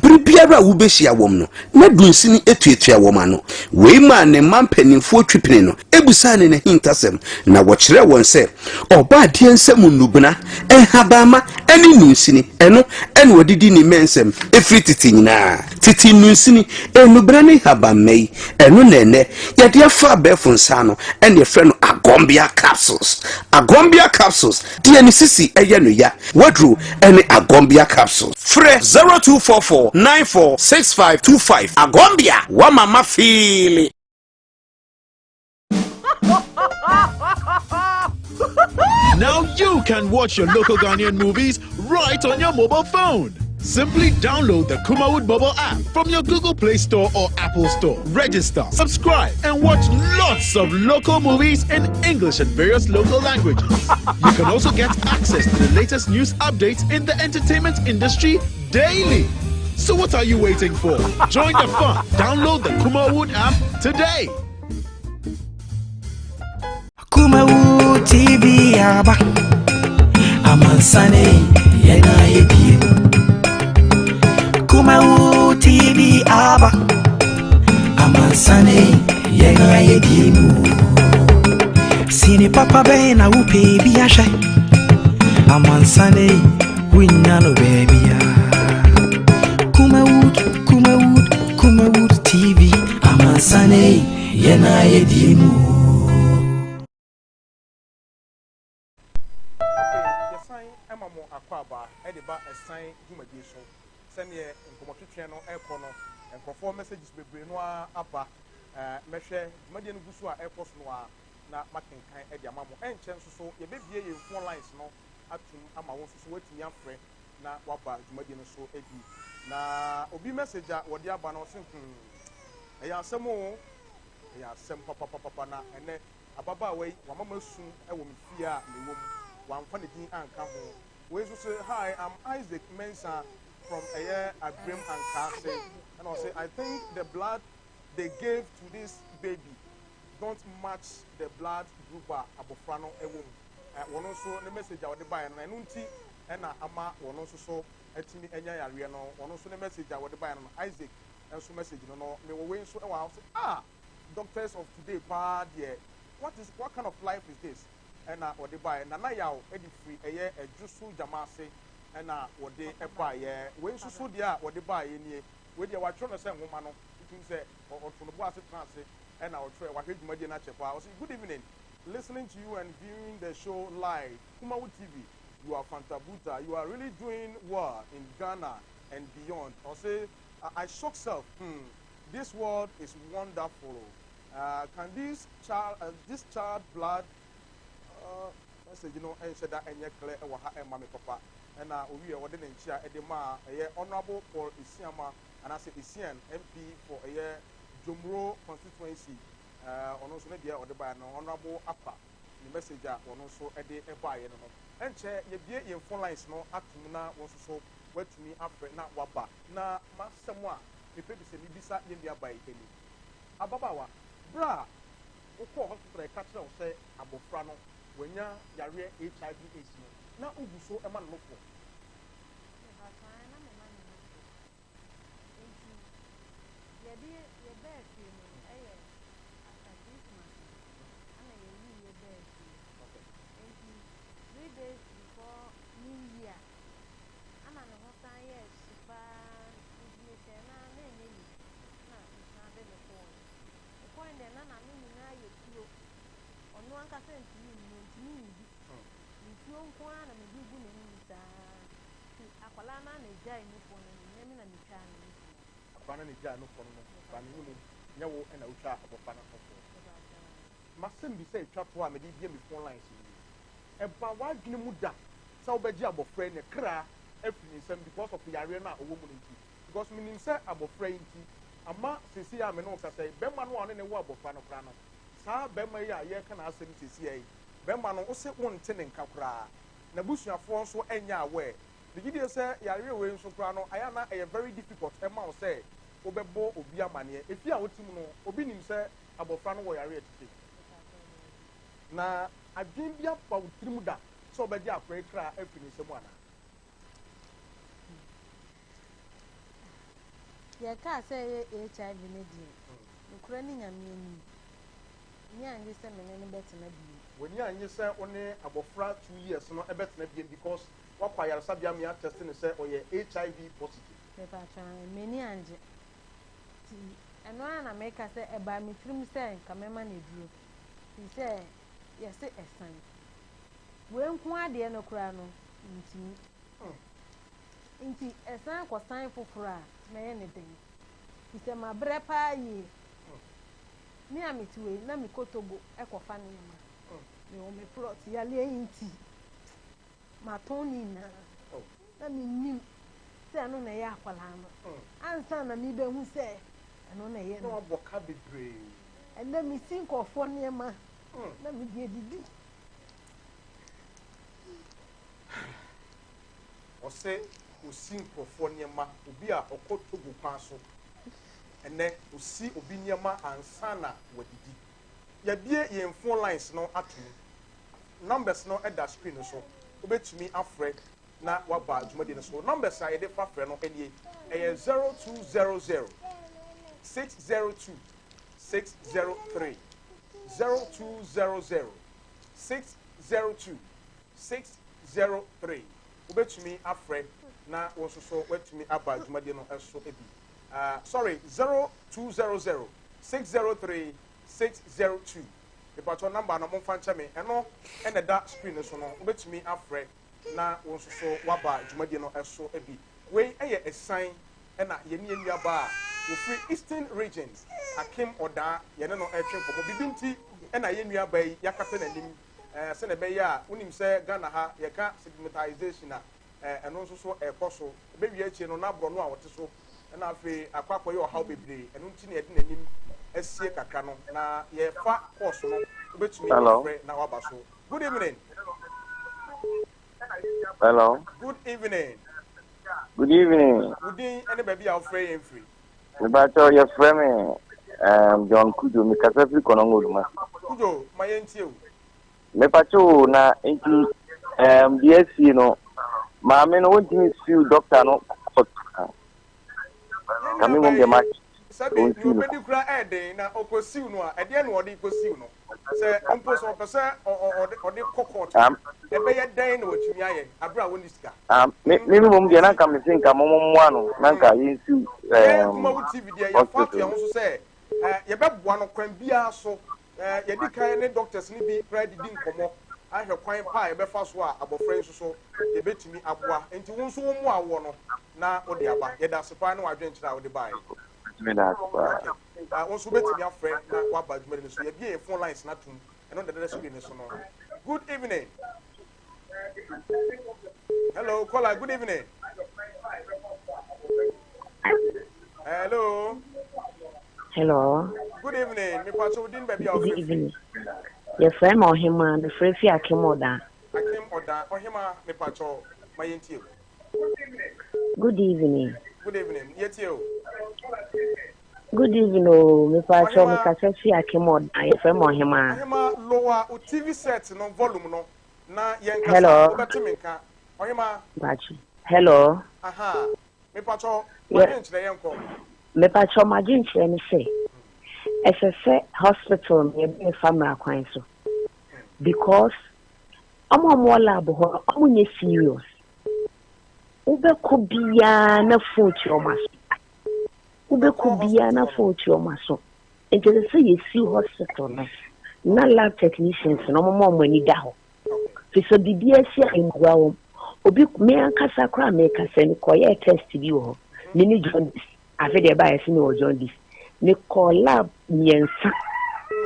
Bere biara a wubehyia wɔn no, na dunsini tuatua wɔn ano. Wei maa ne mma mpanimfoɔ twi pene no bisaa no n'ahintasɛm, na wɔkyerɛɛ wɔn sɛ Ɔbɔadeɛ nsam nnubena, nhabamma, ne nnunsini, ɛno na ɔde di ne mmɛnsɛm firi tete nyinaa. Tete nnunsini, nnubena ne nhabamma yi, ɛno na ɛnnɛ yɛde afa abɛɛfo nsa ano na yɛfrɛ no Agombia capsules. Agombia capsules deɛ ne sisi yɛ no ya. Waduro ne Agombia capsules. Frɛ 0244 94 6525. Agombia, wama ma feeli. Now you can watch your local Ghanaian movies right on your mobile phone. Simply download the Kumawood mobile app from your Google Play Store or Apple Store. Register, subscribe, and watch lots of local movies in English and various local languages. You can also get access to the latest news updates in the entertainment industry daily. So what are you waiting for? Join the fun. Download the Kumawood app today. Kumawu TV aba amansane yɛn ayɛ bie. Kumawu TV aba amansane yɛn ayɛ bie mu. Papa bɛn na wopɛ bi ahwɛ? Amansane wonya no baabia. Kumawood, Kumawood, Kumawood TV. Amansane yɛna yɛdi mu. Okay, yɛsan ma mo akwaaba de ba ɛsan dwumadie so. Sɛdeɛ nkɔmmɔtwetweɛ no rekɔ no, nkurɔfoɔ messages bebree no ara aba. Eh, mɛhwɛ dwumadie no gu so a ɛrekɔ so no ara na makenkan de ama mo. Ɛnkyɛ nso so yɛbɛbue yɛn phone lines no atom ama wo nso so woatumi afrɛ na woaba dwumadie no so bi. Na obi message a wɔde aba no ɔse hmm, ɛyɛ asɛm o, ɛyɛ asɛm papapapapa na ɛnɛ ababaawa yi wama masu wɔ me fie a mewɔ mu, wamfa ne din anka ho. Wei nso se hi, I'm Isaac Mensah from ɛyɛ Abrem Ankaase. Ɛna ɔse I think the blood they gave to this baby don't match the blood group a abɔfra no wɔ mu. Wɔn nso ne message a wɔde baeɛ no, ɛno nti na ama wɔn nso so atumi anya yareɛ no. Wɔn nso ne message a wɔde baeɛ no, Isaac nso message no no, mewɔ wei nso wɔ ha. Ɔse ah, doctors of today paa deɛ, what kind of life is this? Ɛna wɔde baeɛ. Nana Yaw de firi ɛyɛ Adwo so Gyama ase ɛna wɔde baeɛ. Wei nso so deɛ a wɔde baeɛ nie. Wei deɛ wɔatwerɛ no sɛ nwoma no, wotumi sɛ ɔto ne bo ase tena ase ɛna ɔtwerɛ. Wahwɛ dwumadie no akyɛ paa. Ɔse good evening, listening to you and viewing the show live, Kumawu TV, you are fantabuta, you are really doing well in Ghana and beyond. Ɔse I shock self, this world is wonderful. Can this child blood message no ɛnhyɛ da ɛnyɛ clear ɛwɔ ha ɛma me papa. Ɛna owie ɔde ne nkyia ɛde ma ɛyɛ Honourable Paul Esiama anaasɛ Essien MP for ɛyɛ Jomoro constituency. Ɔno nso ne deɛ ɔde baeɛ no, Honourable Akwa ne message a ɔno nso ɛde baeɛ no no. Ɛnkyɛ yɛbie yɛn phone lines no atom na wɔn nso so wɔatumi afrɛ na waba. Na m'asɛm a mepɛ bi sɛ mebisa yɛn nuaba yi ani. Ababaawa, berɛ a wokɔɔ hospital a yɛka kyerɛ wo sɛ abɔfra no wanya yareɛ HIV AIDS no, na wogu so ma no nofoɔ? Mepakyɛ, ae, na mema no nofoɔ. Enti yɛde yɛbaa fie no ɛyɛ after Christmas no ɛna yɛyii yɛbaa fie. Enti 3 days before New Year ɛna ne ho san yɛɛ hye paa, nti mehwɛɛ no a na ɛnyɛ yie na mesan de no kɔɔeɛ. Mekɔɔe deɛ na n'ano nyinaa yɛ kuro. Ɔno ankasa ntumi nnu, ntumi nnidi. Nsuo nko ara na mede gu n'anim saa. Nti akwadaa no ara na egyae nufoɔ no nom, nyɛ me na metwaa ne nufoɔ no. Akwadaa no na egyae nufoɔ no nom, ba ne mu nyɛ wo na wotwaa abɔfra no nufoɔ. M'asɛm bi sɛ etwa to a mede bie me phone lines yi nie. Ɛba w'adwene mu da sɛ wobɛgye abɔfra yi ne kra afiri ne nsam because of yareɛ no a ɔwɔ mu no nti? Because menim sɛ abɔfra yi nti ama seesei a me ne wo kasa yi, bɛrima no a ɔne ne wo abɔfra no koraa no, saa bɛrima yi a yɛreka n'asɛm seesei yi, bɛrima no wose wonte ne nka koraa. N'abusuafoɔ nso nyɛ aware. Megye die sɛ yareɛ wei nso koraa no, ayɛ a na ɛyɛ very difficult ɛma wo sɛ wobɛbɔ obi amaneɛ. Efie a wote mu no, obi nim sɛ abɔfra no wɔ yareɛ tete? Na adwene bi aba wo tirim da sɛ wobɛgye akwadaa yi kra afiri ne nsam anaa? Yɛkaa sɛ ɛyɛ HIV no deɛ, nokorɛ ne Nyame anim, m'ani annye sɛ me ne no bɛtena bio. W'ani annye sɛ wo ne abɔfra 2 years no bɛtena bio because woakɔ ayaresabea ma yɛatest no sɛ ɔyɛ HIV positive? Mepakyɛw, m'ani annye. Nti ɛno ara na meka sɛ ɛbaa me tirim sɛ nka mɛma no aduro. Firi sɛ yɛse ɛsan. Wei nko adeɛ no koraa no, ntumi. Nti ɛsan kɔsan foforɔ a, mɛyɛ ne den. Firi sɛ mabrɛ paa yie. Me a mete wei, na mekɔ Togo ɛkɔfa nneɛma. Mewɔ me plot, yareɛ yi nti matɔn ne nyinaa. Na mennim sɛ ɛno na ɛyɛ akwadaa no. Ansa na mebɛhu sɛ ɛno na ɛyɛ Na no. wabɔ ka bebree. Ɛnɛ mesi nkurɔfoɔ nneɛma na mede adidi. Ɔsɛ osi nkurɔfoɔ nneɛma, obi a ɔkɔ Togo kwan so ɛnɛ osi obi nneɛma ansa na wadidi. Yɛbie yɛn phone lines no ato mu, numbers no ɛda screen no so, wobɛtumi afrɛ na waba dwumadie no so. Numbers a yɛde fa frɛ no nie, ɛyɛ 0200 602 603, 0200. 602 603. Wobɛtumi afrɛ na wo nso so woatumi aba dwumadie no so bi. Uh, sorry, 0200 603 602. Mepatɔ number no momfa nkyɛ me. Ɛno ɛna ɛda screen no so no. Wobɛtumi afrɛ na wo nso so woaba dwumadie no so bi. Wei yɛ ɛsan ɛna yɛne yɛn nuabaa a wɔfiri Eastern Region, Akim Odaa, yɛne no retwe nkɔmmɔ. Biribi nti ɛna yɛn nuabaa yi yɛakata n'anim ɛɛ sɛnea ɛbɛyɛ a wonim sɛ Ghana ha yɛka stigmatization a ɛɛ ɛno nso so ɛrekɔ so. Ɛbɛwie akyire no na borɔno a wɔte so ɛna afei akɔ akɔyɛ ɔhaw bebree. Ɛno nti na yɛde n'anim asie kakra no na yɛfa course no wobɛtumi afrɛ na waba so. Good evening. Hello. Good evening. Good evening. Wo din ne baabi a wofrɛ yɛn firi? Mebakyɛw yɛfrɛ me um, John Kujo, mekasa firi Kɔnɔngo Oduma. Kujo, ma yɛntie o. Mepakyɛw o, na nti um, deɛ asie no, maame no wɔntumi siw dɔkta no kɔt. Ka me mmom deɛ ma Sɛbi nea obedi kura ɛɛden na ɔkɔsiw no a, ɛdeɛ na ɔde kɔsiw no? Sɛ mpo sɛ ɔpɛ sɛ ɔde kɔ court a, ɛbɛyɛ dɛn na watumi ayɛ abere a wɔnni sika? Ah, me me mmom deɛ na nka mese nka mo mmoa no na nka yɛnsiw Yɛn Kumawu TV deɛ yɛafa ato yɛn ho so sɛ yɛbɛboa no kwan biara so. Yɛdi kan ne doctors no bi koraa didi nkɔmmɔ ahwɛ kwan pa a yɛbɛfa so a abɔfra yi nso so yɛbɛtumi aboa. Nti wo nso wo mmoa woɔ no na wode aba. Yɛda ase paa ne w'adwenkyerɛ a wode baeɛ. Meda ase paa. Okay. Wo nso wobɛtumi afrɛ na woaba dwumadi no so. Yɛabue yɛn phone lines no atom. Ɛno na ɛdeda screen no so no. Good evening. Hello, caller. Good evening. Hello. Hello. Good evening. Me pacho din baby a Good evening. Yɛfrɛ me Ɔhema, mefrɛ fi Akem Ɔdan. Akem Ɔdan. Ɔhema, me pacho ma yɛntie o. Good evening. Good evening. Yɛtie o. Good evening o. Me pacho me kasa fi Akem Ɔdan. Yɛfrɛ me Ɔhema. Ɔhema, lower o TV set no volume no na yɛn kasa. Wobɛte me nka. Ɔhema. Pacho. Hello. Aha. Me pacho, madwenkyerɛ yɛn kɔ. Me pacho madwenkyerɛ ne sɛ ɛsɛ sɛ hospital no yɛbɛyɛ fa mmara kwan so because ɔmo a ɔmo wɔ lab hɔ no ɔmo nyɛ serious. Wobɛkɔ biara na phone tua ɔmo aso. Wobɛkɔ biara na phone tua ɔmo aso. Nti ɛsɛ sɛ yɛsi hospital no na lab technicians no ɔmo ma ɔmo ani da hɔ. Fi sɛ biribi asi a mbua wɔm. Obi me ankasa koraa meka sɛ mekɔyɛɛ test bi wɔ hɔ. Me ne jaundice. Afe deɛ ɛbaeɛ sɛ mewɔ jaundice. Mekɔɔ lab mmiɛnsa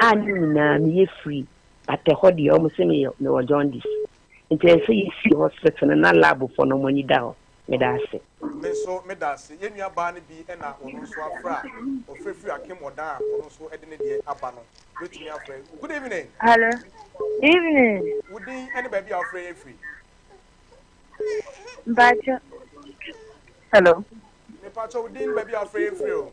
a ne nyinaa meyɛ free. But ɛhɔ deɛ ɔmo sɛ meyɛ mewɔ jaundice. Nti ɛsɛ sɛ yɛsi hospital no na lab foɔ no ɔmo ani da hɔ. Meda ase. Me nso meda ase. Yɛn nua baa no bi na ɔno nso afrɛ a ɔfirafiri Akem Ɔdan a ɔno nso de ne deɛ aba no. Wobɛtumi afrɛ. Good evening. Hello. Evening. Wo din ne baabi a wofrɛ yɛn firi? Mpakyɛ. Hello. Mepakyɛ wo din ne baabi a wofrɛ yɛn firi o.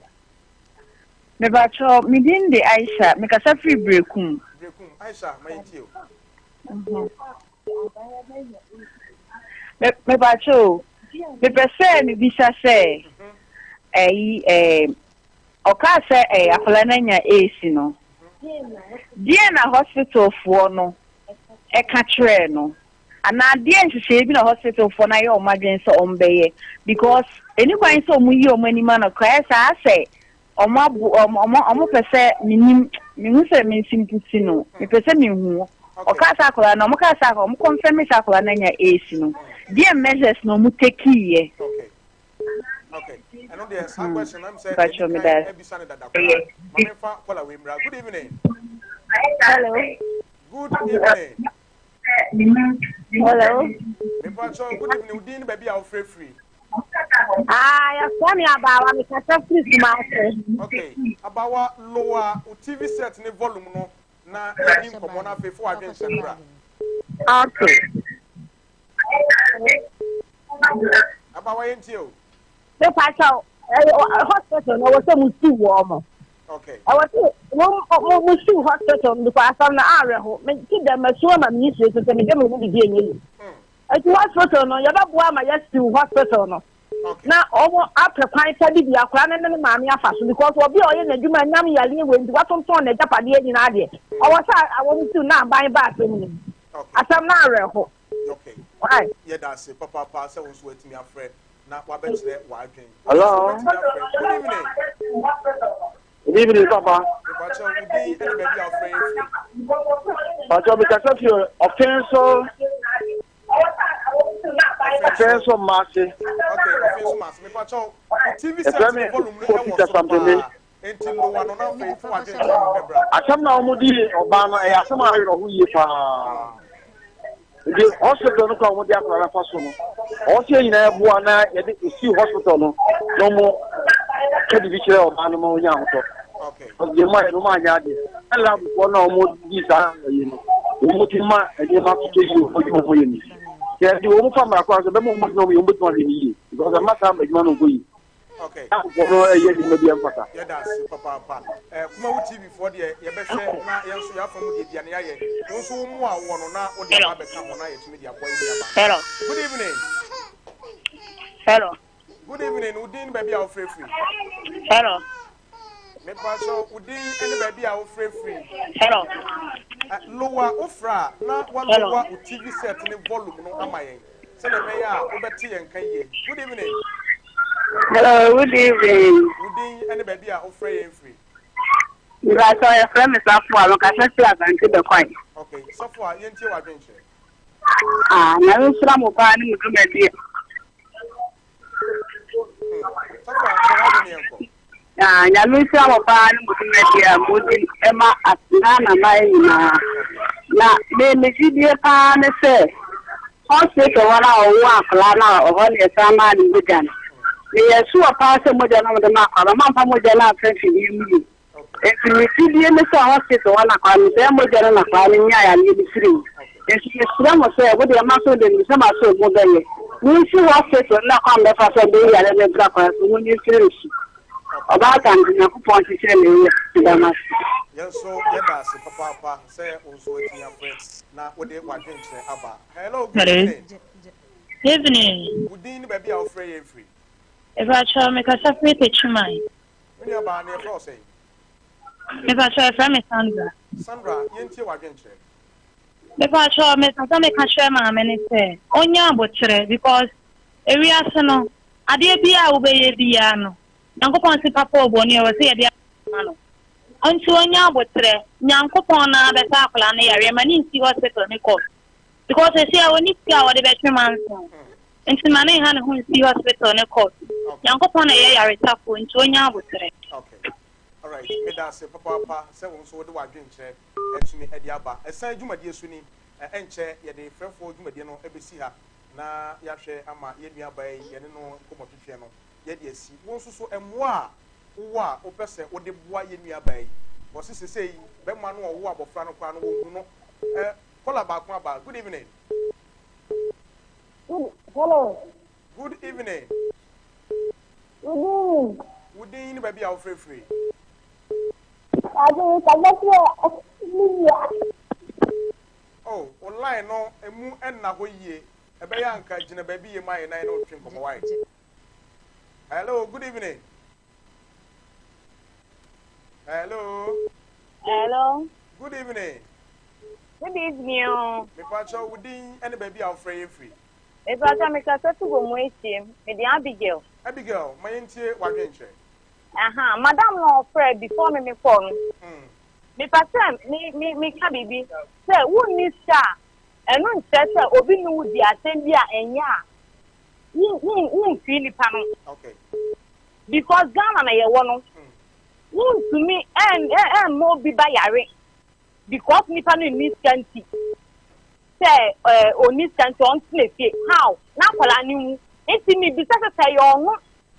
Mepakyɛ me din de Aisha. Mekasa firi Berekum. Berekum. Aisha, ma yɛntie o. Mepakyɛ o. Mepɛ sɛ mebisa sɛ ɛyi ɛɛ ɔkaa sɛ ɛɛ akwadaa no anya AIDS no. Deɛ na hospitalfoɔ no ɛka kyerɛɛ no anaa deɛ nhyehyɛeɛ bi na hospitalfoɔ no ayɛ wɔn adwene sɛ wɔn bɛyɛ because ɛni kwan sɛ wɔn yi wɔn anim ano koraa saa sɛ wɔn abo wɔn wɔn wɔn pɛ sɛ menim mehu sɛ me nsi mputi no mepɛ sɛ mehu ɔkaa sɛ akwadaa no wɔn kaa sɛ akwadaa wɔn confirm sɛ akwadaa no anya AIDS no deɛ measures na wɔn take yɛ. Okay. Okay. Ɛno deɛ saa question na sɛ Mpakyɛ ɛdi meda kan abisa no dada koraa. Ma memfa caller wei mmra. Good evening. Hello. Good evening. Hello. Mepakyɛ good evening. Wo din ne baabi a wofrɛ firi? Ah, yɛfrɛ me Abaawa, mekasa firi Kumase. Okay. Abawa lower wo TV set ne volume no na yɛdi nkɔmmɔ no afei fa w'adwenkyerɛ no bra. Okay. Abawa yɛntie o. Mepakyɛ hospital no ɛwɔ sɛ mo siw wɔn mo. Okay. Ɛwɔ sɛ mo mo mo siw hospital no because asɛm no awerɛho. Me ti dɛm masuo ma me nsuo so sɛ me dɛm mu bibi enye yi. Eti hospital no yɛbɛboa ma yɛsiw hospital no. Okay. Na wɔn apɛ kwan pa bi bi akwadaa no ne ne maame afa so because obi a ɔyɛ n'adwuma nam yareɛ wɔ nti watontɔn n'agyapadeɛ nyinaa deɛ ɔwɔ sɛ wɔn siw na aban ba asɛm no mu. Asɛm no awerɛho. Okay. Why? Yɛda ase papaapa sɛ wo nso watumi afrɛ na wabɛkyerɛ w'adwen. Hello. Good evening. Good evening, Papa. Mepakyɛ wo din ne baabi a wofrɛ yɛn firi. Pakyɛ mekasa fi ɔfɛn so. Ɔfɛn so mmaase. Okay, ɔfɛn so mmaase. Mepakyɛ wo TV set ne volume no ɛwɔ so paa. Enti lowa no na afei fa w'adwene kyerɛ no bra. Asɛm na wɔn di ɔbaa no ɛyɛ asɛm a awerɛho yie paa. Nti hospital no kora wɔn de akwadaa no afa so no, ɔwɔ sɛ yɛn nyinaa boa na yɛde esi hospital no na wɔn ka biribi kyerɛ ɔbaa no ma onya ahotɔ. Ɔde mu ayɛ no wɔn anyɛ adeɛ. Na labfoɔ no a wɔn di saa yi no, wɔn ti ma nneɛma toto yie wɔn adwuma wɔn yɛ no. Sɛ yɛde wɔn fa mmara kwan so bɛma wɔn adwuma wɔn yɛ wɔn bɛtumi ahwɛ no yie because ɛma saa adwuma no nkɔ yie. Okay. Labfoɔ no ɛyɛ nneɛma bi ɛmfata. Yɛda ase papaapa. Eh, Kumawu TV foɔ deɛ yɛbɛhwɛ na yɛn nso yɛafa mu deɛ bia ne yɛayɛ. Wo nso wo mmoa a wowɔ no na wode aba abɛka ho na yɛtumi de aboa yɛn nuabaa. Hello. Good evening. Hello. Good evening. Wo din ne baabi a wofrɛ firi. Hello. Mepakyɛw, wo din ne baabi a wofrɛ firi. Hello. Eh, lowa wofrɛ a na walowa wo TV set ne volume no ama yɛn sɛdeɛ ɛbɛyɛ a wobɛte yɛn nka yie. Good evening. Hello, good evening. Wo din ne baabi a wofrɛ yɛn firi. Mepakyɛw, yɛfrɛ me Safoa, mekasa firi Asante Bɛkwae. Okay, Safoa, yɛntie w'adwenkyerɛ. Ah, Nyame nhyira mo paa ne mo dwumadie. Na Nyame nhyira mo paa ne mo dwumadi a modi ma Ghana man nyinaa. Na me me gyidie paa ne sɛ hospital hɔ no a ɔwoo akwadaa no a ɔhɔ ne yɛsan maa no mogya no. Meyɛ sure paa sɛ mogya no a wɔde maa akwadaa no wɔamfa mogya no amfa mfidie mu yie. Enti me gyidie ne sɛ hospital hɔ na kwaa no sɛ mogya no na kwaa no nyaa yareɛ no firi mu. Enti mesrɛ mo sɛ mo deɛ maso deɛ menim sɛ maso mo bɛyɛ. Monsi hospital no na kwan bɛfa so a mobɛyi yareɛ no afiri akwaa so monyi mfiri ne so. Ɔbaatan nti Nyankopɔn nkyekyere ne werɛ. Meda mo ase. Yɛn nso yɛda ase papaapa sɛ wo nso woatumi afrɛ na wode w'adwenkyerɛ aba. Hello, good evening. Evening. Wo din ne baabi a wofrɛ yɛn firi? Mepakyɛw, mekasa firi Techiman. Me nua baa, na yɛfrɛ wo sɛn? Mepakyɛw, yɛfrɛ me Sandra. Sandra, yɛntie w'adwenkyerɛ. Mepakyɛw, mepɛ sɛ meka kyerɛ maame no sɛ ɔnya aboterɛ because ewiase no, adeɛ biara a wobɛyɛ biara no, Nyankopɔn se papa or bɔne ɛwɔ sɛ yɛde ma no. Nti ɔnya aboterɛ, Nyankopɔn no ara bɛsa akwadaa no yareɛ ma no nsi hospital ne court because seesei a ɔnni sika a ɔde bɛtwe manson. Nti ma ne nha ne ho nsi hospital ne court. Nyankopɔn na ɛyɛ yaresafoɔ nti ɔnya aboterɛ. Okay. Alright, meda ase papaapa sɛ wo nso wode w'adwenkyerɛ atumi de aba. Ɛsan dwumadie so ni, ɛnkyɛ yɛde frɛfoɔ dwumadie no bɛsi ha na yɛahwɛ ama yɛn nuabaa yi yɛne no nkɔmmɔtwetweɛ no yɛde asi. Wo nso so mmoa a wowɔ a wopɛ sɛ wode boa yɛn nuabaa yi. Wɔse sesei bɛma no a ɔwo abɔfra no koraa no wɔnhu no. Kɔla baako aba. Good evening. Good, hello. Good evening. Good evening. Wo din ne baabi a wofrɛ firi? Ade kasa firi Libya. Oh, wo line no emu nna hɔ yie. Ɛbɛyɛ anka gyina baabi yie ma yɛn na yɛne wo ntwe nkɔmmɔ wae. Hello, good evening. Hello. Hello. Good evening. Good evening. Oh. Mepakyɛ wo din ne baabi a wofrɛ yɛn firi. Mepakyɛ mekasa fi wɔ mu akyiem. Mede Abigail. Abigail, ma yɛntie w'adwenkyerɛ. Aha, madam no ɔfrɛ before me mekɔɔ no. Mepɛ sɛ me me meka biribi sɛ wonni sika a ɛno nkyerɛ sɛ obi ne wo di asɛm bi a ɛnyɛ a wo wo womfii nipa no. Okay. Because Ghana na yɛwɔ no. Wontumi ɛmma obi ba yare because nipa no nni sika nti sɛ ɛɛ onni sika nti ɔntena fie how na akwadaa no nwu nti mibisa sɛ sɛ ɛyɛ ɔno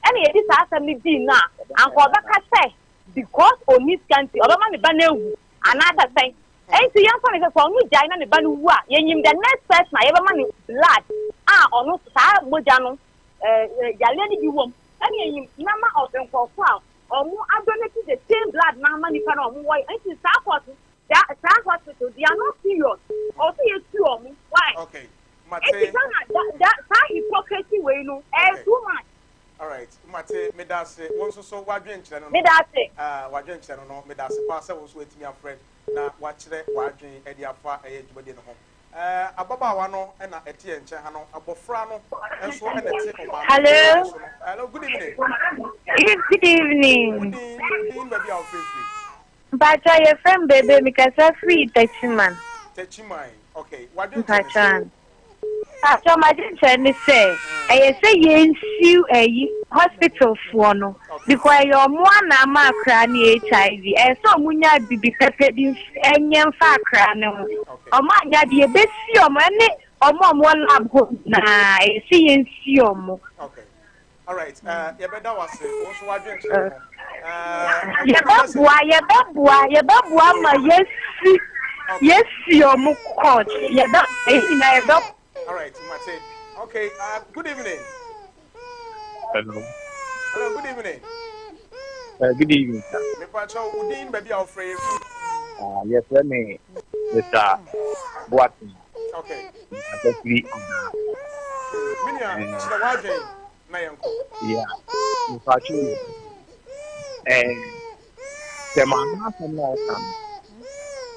ɛna yɛde saa asɛm no dii no a anka ɔbɛka sɛ because onni sika nti ɔbɛma ne ba no awu anaasɛ sɛn nti yɛmfa no sɛ sɛ ɔno gyae na ne ba no wu a yɛnyim the next person a yɛbɛma no blood a ɔno saa mogya no ɛɛ yareɛ no bi wɔ mu ɛna yɛnyim number of nkurɔfoɔ a ɔmo adonate the same blood na ama nipa na ɔmo wɔ nti saa court saa hospital they are not serious ɔsɛ yɛ tu ɔmo why okay mate nti Ghana da da saa hypocrisy wei no ɛyɛ too much. Alright mate meda ase wo nso so w'adwenkyerɛ no no meda ase ah w'adwenkyerɛ no no meda ase paa sɛ wo nso atumi afrɛ na wakyerɛ w'adwen ɛde afa ɛyɛ dwumadie no ho. Eh, ababaawa no na ɛte yɛn nkyɛn ha no, abɔfra no nso na ɛte ɔmaame Hello. so no. Hello, good evening. Good evening. Wo din, wo din baabi a wofirifiri? Mpacha yɛfrɛ me Bebe, mekasa firi Techiman. Techiman, okay. W'adwenkyerɛ ne sɛ? Mpacha. Mpacha m'adwenkyerɛ ne sɛ, ɛyɛ sɛ yɛnsiw ɛyi hospital foɔ no because ɛyɛ ɔmo a na ama akra ne HIV. Ɛyɛ sɛ ɔmo nya bibi pɛpɛ bi ɛnyɛ mfa akra ne ho. Ɔmo anya de yɛbɛsi ɔmo ɛne ɔmo a ɔmo wɔ lab hɔ nyinaa ɛyɛ sɛ yɛnsi ɔmo. Okay. Alright, uh, yɛbɛda wo ase, wo nso w'adwenkyerɛ no. Uh, yɛbɛboa yɛbɛboa yɛbɛboa ma yɛsi yɛsi ɔmo court yɛbɛ ɛyi nyinaa yɛbɛ. Alright, mate. Okay, uh, good evening. Hello. Hello, good evening. Good evening, sir. Mepa kyɛw, wo din baabi a wofrɛ yɛ fi. Yɛfrɛ me Mr. Boateng. Okay. Mekasa firi Ɔdaa. Me nua, kyerɛ w'adwen na yɛnkɔ. Yeah, mepa kyɛw. Eh, sɛ maame no asɛm na ɔka no,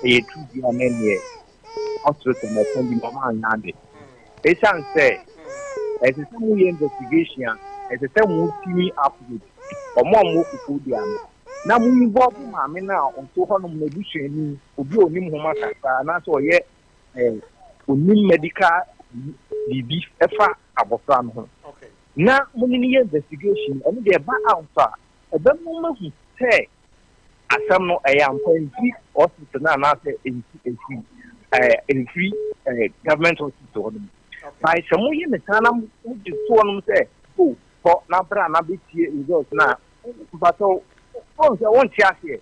ɛyɛ true bi a na ɛneɛ hospital na ɛka bi na ɔma anyɛ ade. Ɛsiane sɛ ɛsɛ sɛ moyɛ investigation a, ɛsɛ sɛ motumi up with ɔmo a ɔmo kuku dua no na mo involve maame no a ɔto hɔnom na abusuani obi a onim nhoma kakra anaasɛ ɔyɛ ɛɛ onim medical biribi ɛfa abɔfra no ho na mo ne no yɛ investigation. Ɛno deɛ ɛba out a, ɛbɛma mo ahu sɛ asɛm no ɛyɛ ampa mfiri hospital no anaasɛ mfi ɛfiri ɛɛ mfiri ɛɛ government hospital hɔ nom. By sɛ moyɛ ne saa na mogye to hɔnom sɛ o kɔ na bra na bɛtie result na mpatɔ wɔn sɛ wɔnte aseɛ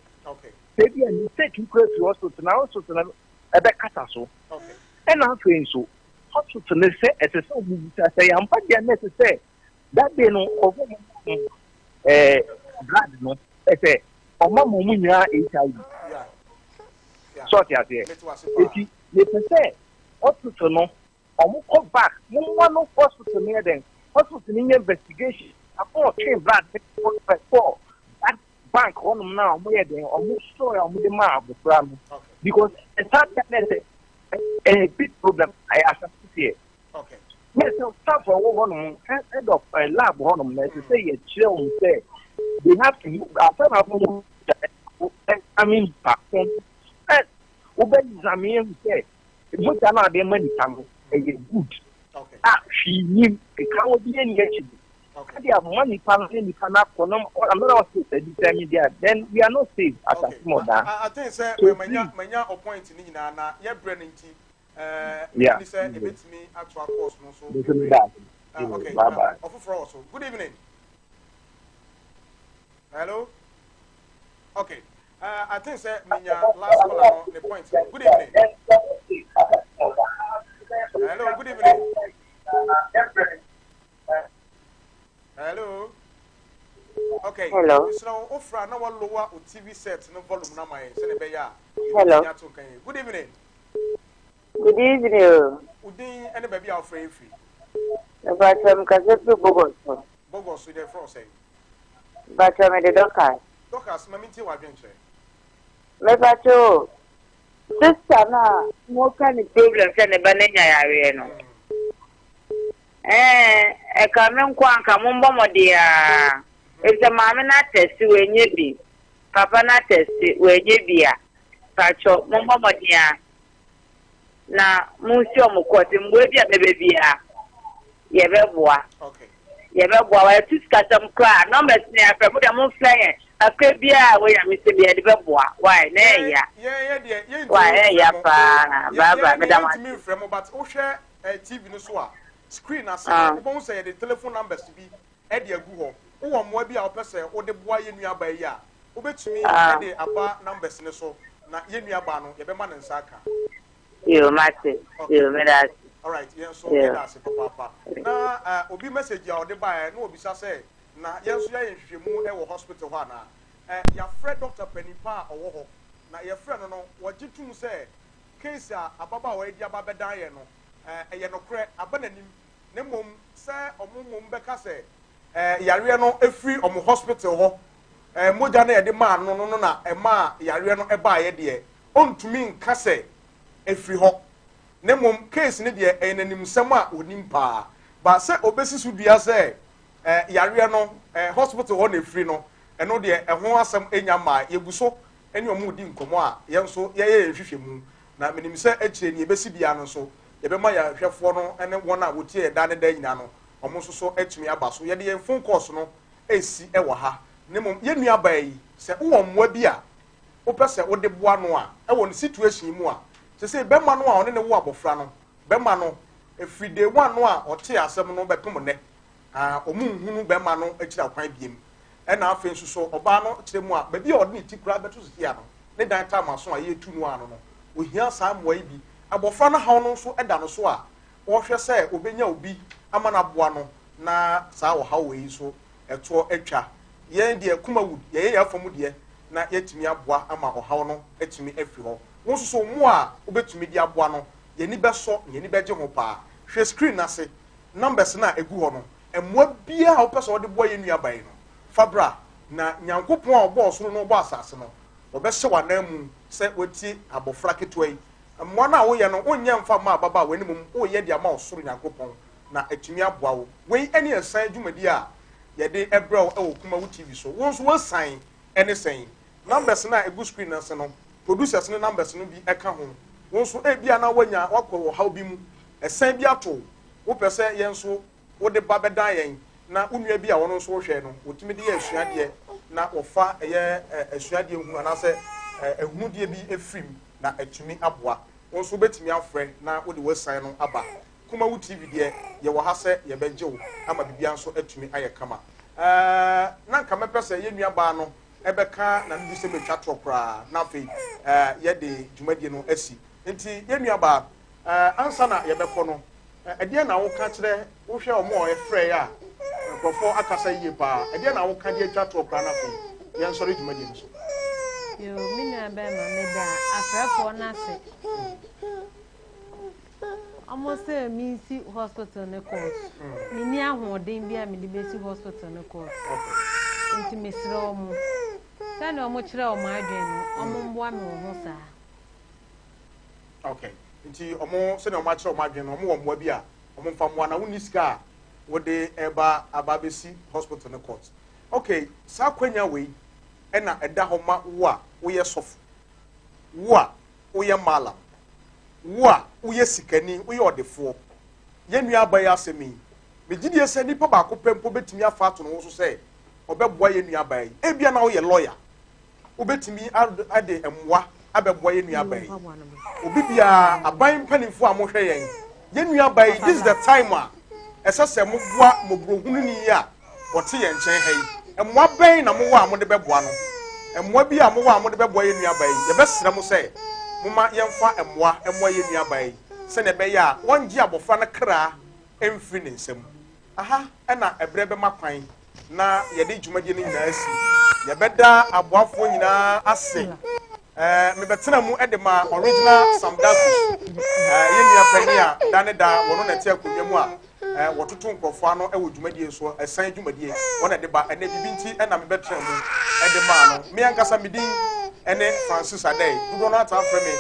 sɛ ebi a mistake kura fi hospital na hospital no ɛbɛkata so. Ɛna afei nso hospital no sɛ ɛsɛ sɛ ɔmo bisa sɛ yɛampa deɛ na ɛsɛ sɛ that day no ɔfɔ mo blood no ɛsɛ ɔma ma ɔmo nyinaa HIV sɔɔte aseɛ. Eti mepɛ sɛ hospital no ɔmo kɔ back, mo mma no hospital no yɛ dɛn, hospital no nyɛ investigation akɔ ɔtwe blood ne kɔ kɔ that bank hɔnom na ɔmo yɛ dɛn, ɔmo sɔɔ a ɔmo de maa abɔfra no, because ɛsa deɛ na ɛsɛ ɛyɛ big problem, ɛyɛ asase seɛ ne sɛ staff a ɛwɔ hɔnom, head of lab hɔnom na ɛsɛ sɛ yɛkyerɛ wɔn sɛ they have to asa na afɔ mo examine baako ɛ wobɛ examine ehu sɛ mogya no a ma nipa no ɛyɛ good a hwee nim keka bi ani akyi ade ama nipa no ne nipa no akɔ no another hospital determine there, then we are not safe as a small da. I think sɛ manya o point ni nyinaa na yɛbrɛ no nti ni sɛ ebetumi ato akɔs no so. Okay, bye bye. Ɔfoforɔ wɔ so. Good evening. Hello. Okay. I think sɛ menya last caller no ne point. Good evening. Hello, good evening. Hello. Okay. Hello. Mesrɛ wo, wofra na walower wo TV set no volume no ama yɛn sɛne ɛbɛyɛ a Hello. yɛbɛtumi ato nka yɛn. Good evening. Good evening o. Wo din ne baabi a wofrɛ yɛ firi? Mepakyɛ mekasa firi Bogos so. Bogos so deɛ frɛ wo sɛn? Mepakyɛ mede Dorcas. Dorcas, ma mentie w'adwenkyerɛ. Mepakyɛ o, sister no a moka ne problem sɛ ne ba no anya yareɛ no. Ɛɛ, ɛka me nko anka mombɔ mmɔden a. Ɛfisɛ maame no atest wanyɛ bi. Papa no atest wanyɛ bi a. Pakyɛ mombɔ mmɔden a na monsi ɔmo court mmoa bi a bɛbɛ biara yɛbɛboa. Yɛbɛboa wa yɛtu sikasɛm koraa numbers ne yɛafrɛ mo deɛ momfrɛ yɛn kakra biara a wɔyɛ me sɛ bi yɛde bɛboa why na ɛyɛ Yɛn deɛ yɛntumi why ɛyɛ mfrɛ mo. Paa bye bye, meda mo Yɛntumi mfrɛ mo, but wohwɛ TV no so a, screen ase no, wobɛhu sɛ yɛde telephone numbers bi ɛde agu hɔ. Wowɔ mmoa bi a wopɛ sɛ wode boa yɛn nuabaa yi a, wobɛtumi ɛde aba numbers no so na yɛn nuabaa no yɛbɛma ne nsa aka. Yo, mate. Yo, meda ase. Alright, yɛn nso yɛda ase papaapa. Na obi message a ɔde baeɛ na obisa sɛ na yɛn nso yɛayɛ nhwehwɛmu wɔ hospital hɔ anaa. Yɛafrɛ doctor panin pa a ɔwɔ hɔ na yɛfrɛ no no, wɔgye tom sɛ case a ababaawa yi de aba bɛdan yɛn no, ɛyɛ nokorɛ, aba n'anim, na mmom sɛ ɔmo mmom bɛka sɛ yareɛ no efiri ɔmo hospital hɔ, mogya no yɛde maa no no na ɛmaa yareɛ no ɛbaeɛ deɛ, ɔntumi nka sɛ efiri hɔ. Na mmom case no deɛ ɛyɛ n'animsɛm a ɔnim paa. But sɛ ɔbɛsi so dua sɛ eh, yareɛ no eh, hospital hɔ na ɛfiri no, ɛno deɛ ɛho asɛm ɛnya mmaa. Yɛgu so ne wɔn redi nkɔmmɔ a yɛn nso yɛyɛ yɛn nhwehwɛmu. Na menim sɛ akyire nea ɛbɛsi biara no nso, yɛbɛma yɛn ahwɛfoɔ no ne wɔn a wɔtie yɛn daa ne daa nyinaa no, wɔn nso so atumi aba so. Yɛde yɛn phone calls no resi wɔ ha. Na mmom yɛn nuabaa yi, sɛ wowɔ mmoa bi a wopɛ sɛ wode boa no a, wɔ ne situation yi mu a, seesei bɛrima no a ɔne no wo abɔfra no, bɛrima no, ɛfiri day one no a ɔtee asɛm no bɛpem nnɛ, ah, wɔn nhunu bɛrima no akyiri akwan biem. Ɛna afei nso so ɔbaa no kyerɛ mu a, baabi a ɔde ne ti koraa bɛto seesei ano, ne dan tam aso a yɛretu no ano no, ohia saa mmoa yi bi. Abɔfra no haw no nso da no so a, ɔrehwɛ sɛ obenya obi ama no aboa no na saa ɔhaw wei nso ɛtoɔ atwa. Yɛn deɛ Kumawood, yɛyɛ yɛn afa mu deɛ na yɛatumi aboa ama ɔhaw no atumi afiri hɔ. Wo nso so mmoa a wobɛtumi de aboa no, yɛn ani bɛsɔ na yɛn ani bɛgye ho paa. Hwɛ screen no ase, numbers no a ɛgu hɔ no, mmoa biara a wopɛ sɛ wode boa yɛn nuabaa yi no, fa bra, na Nyankopɔn a ɔbɔɔ ɔsoro na ɔbɔɔ asase no, ɔbɛhyɛ wo ananmu sɛ woatie abɔfra ketewa yi. Mmoa no a woyɛ no, wonyɛ mfa mma ababaawa no mmom woyɛ de ama ɔsoro Nyankopɔn na atumi aboa wo. Wei ne asiane dwumadi a yɛde brɛ wo wɔ Kumawu TV so. Wo nso w'asiane ne sɛn? Numbers no a ɛgu screen no ase no, producers no numbers no bi ka ho. Wo nso ebia na woanya, woakɔ ɔhaw bi mu, asiane bi ato wo, wopɛ sɛ yɛn nso wode ba bɛdan yɛn na wo nua bi a ɔno nso wohwɛ no, wɔtumi de yɛ asuadeɛ na wɔfa ɛyɛ asuadeɛ hunu anaasɛ ahunudeɛ bi firi mu na atumi aboa. Wo nso wobɛtumi afrɛ na wode w'asiane no aba. Kumawu TV deɛ, yɛwɔ ha sɛ yɛbɛgye wo ama biribiara nso atumi ayɛ kama. Ɛɛ, na nka mɛpɛ sɛ yɛn nuabaa no bɛka n'anodisɛm atwa toɔ koraa na afei yɛde dwumadie no asi. Nti yɛn nuabaa, ansa na yɛbɛkɔ no, ɛdeɛn na woka kyerɛ, wohwɛ wɔn a wɔfrɛeɛ a nkurɔfoɔ akasa yie paa, ɛdeɛn na woka de atwa toɔ koraa na afei yɛnsɔre dwumadie no so? Yoo, me nua bɛrima, meda afrɛfoɔ no ase. Wɔn sɛ mensi hospital no court. Menni ahoɔden bi a mede bɛsi hospital no court. Nti mesrɛ wɔn, sɛdeɛ wɔkyerɛ wɔn adwene no, wɔn mmoa me wɔ ho saa. Okay. Nti ɔmo sɛnea ɔmo akyerɛ ɔmo adwene no, ɔmo wɔ mmoa bi a ɔmo nfa mmoa na wonni sika a wode ɛba aba abɛsi hospital ne court. Okay, saa akwanya wei ɛna ɛda hɔ ma wo a woyɛ sɔfo, wo a woyɛ malam, wo a woyɛ sikani, woyɛ ɔdefoɔ. Yɛn nua aba yi asɛm yi, megye die sɛ nipa baako pɛ mpo bɛtumi afa ato ne ho so sɛ ɔbɛboa yɛn nua aba yi. Ebia na woyɛ lawyer, wobɛtumi de mmoa abɛboa yɛn nuabaa yi. Obi biara, aban mpanimfoɔ a mohwɛ yɛn, yɛn nuabaa yi, this is the time a ɛsɛ sɛ moboa mmɔborɔhununi yi a ɔte yɛn nkyɛn ha yi. Mmoa bɛn na mowɔ a mode bɛboa no? Mmoa bi a mowɔ a mode bɛboa yɛn nuabaa yi, yɛbɛsrɛ mo sɛ momma yɛmfa mmoa mmoa yɛn nuabaa yi sɛnea ɛbɛyɛ a wɔngye abɔfra no kra mfiri ne nsam. Aha na ɛberɛ bɛma kwan na yɛde dwumadie no nyinaa asi. Yɛbɛda aboafoɔ nyinaa ase. Ɛɛ mebɛtena mu de ma original Sam Dakus, ɛɛ yɛn nua panin a da ne da wɔn na ɛte akonnwa mu a ɛɛ wɔtoto nkurɔfoɔ ano wɔ dwumadie so, ɛsan dwumadie wɔn na ɛde ba. Ɛnɛ biribi nti na mebɛtena mu de maa no. Me ankasa me din ne Francis Adei, dodoɔ no ataa frɛ me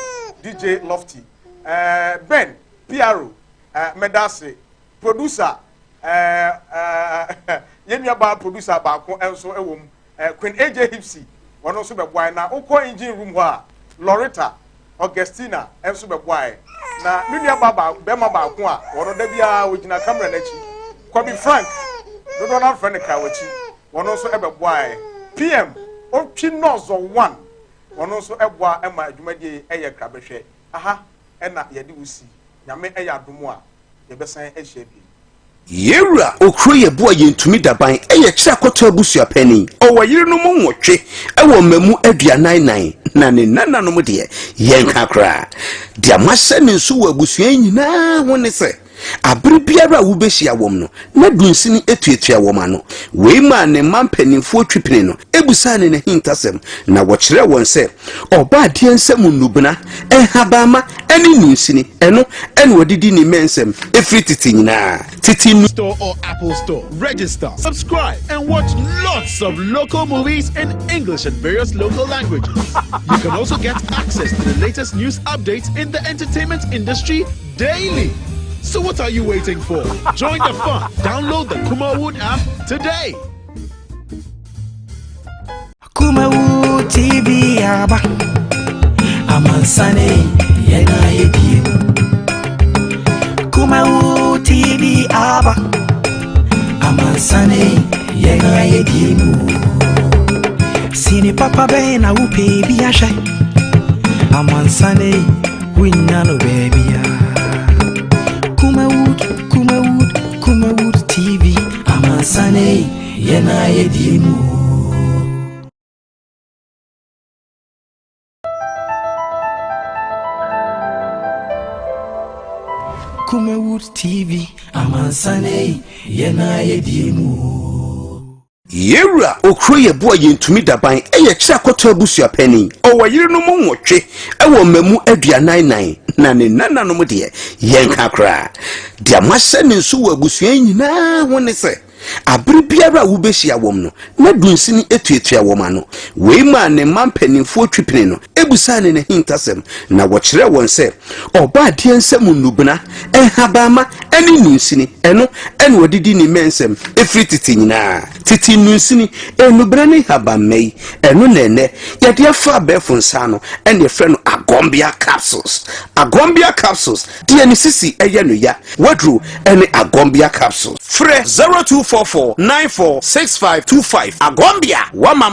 DJ Lofty. Ɛɛ Ben PRO, ɛɛ mɛda ase. Producer ɛɛ ɛɛ yɛn nua baa producer baako nso wɔ mu ɛɛ Queen AJ Hipsy wɔn nso bɛboae na wokɔ engine room hɔ a Loretta Augustina nso bɛboae na me nua baa baako bɛrima baako a wɔn da biara ogyina camera n'akyi Kwabi Frank dodoɔ no afrɛ no Krawakyi wɔn nso bɛboae PM Otwi Nɔzɔ one wɔn nso boa ma adwumadie yɛ krabɛhwɛ aha ɛna yɛde wo si Nyame yɛ adom a yɛbɛsan ahyia bio. Yɛwura Okuro Yeboah Yɛntumi Daban yɛ Kyerɛakɔtɔ abusua panin. Ɔwɔ yerenom nwɔtwe wɔ mmamu 44 na ne nananom deɛ, yɛnka koraa. Deɛ mahyɛ ne nso wɔ abusua yi nyinaa ho ne sɛ. Abere biara a wubehyia wɔn no, na dunsini tuatua wɔn ano. Wei maa ne mma mpanimfoɔ twi pene no bisaa no n'ahintasɛm, na wɔkyerɛɛ wɔn sɛ Ɔbɔadeɛ nsam nnubena, nhabamma ne nnunsini, ɛno na ɔde di ne mmɛnsɛm firi tete nyinaa. Tete nnu. Store or Apple Store. Register, subscribe, and watch lots of local movies in English and various local languages. You can also get access to the latest news updates in the entertainment industry daily. So what are you waiting for? Join the fun. Download the Kumawood app today. Kumawood TV aba amansane yɛna yɛdie Kumawood TV aba amansane yɛna yɛdie mu Sini papa bɛn na wopɛ bi ahwɛ amansane wonnya no baabia Kumawood Kumawood Kumawood TV amansane yɛna yɛdie mu. Kumawood TV, amansane yɛna yɛdie mu. Yɛwura Okuro Yeboah Yentumi Daban yɛ Kyerɛakɔtɔ abusua panin. Ɔwɔ yerenom nwɔtwe wɔ mmamu 44 na ne nananom deɛ, yɛnka koraa. Deɛ mahyɛ ne nso wɔ abusua yi nyinaa ho ne sɛ, Bere biara a wubehyia wɔn no, na dunsini tuatua wɔn ano. Wei maa ne mma mpanimfoɔ twi pene no bisaa no n'ahintasɛm, na wɔkyerɛɛ wɔn sɛ Ɔbɔadeɛ nsam nnubena, nhabamma, ne nnunsini, ɛno na ɔde di ne mmɛnsɛm firi tete nyinaa. Tete nnunsini, nnubena ne nhabamma yi, ɛno na ɛnnɛ yɛde afa abɛɛfo nsa ano na yɛfrɛ no Agombia capsules. Agombia capsules Deɛ ne sisi yɛ no ya, waduro ne Agombia capsules. Frɛ 0244 94 65 25 Agombia, wama.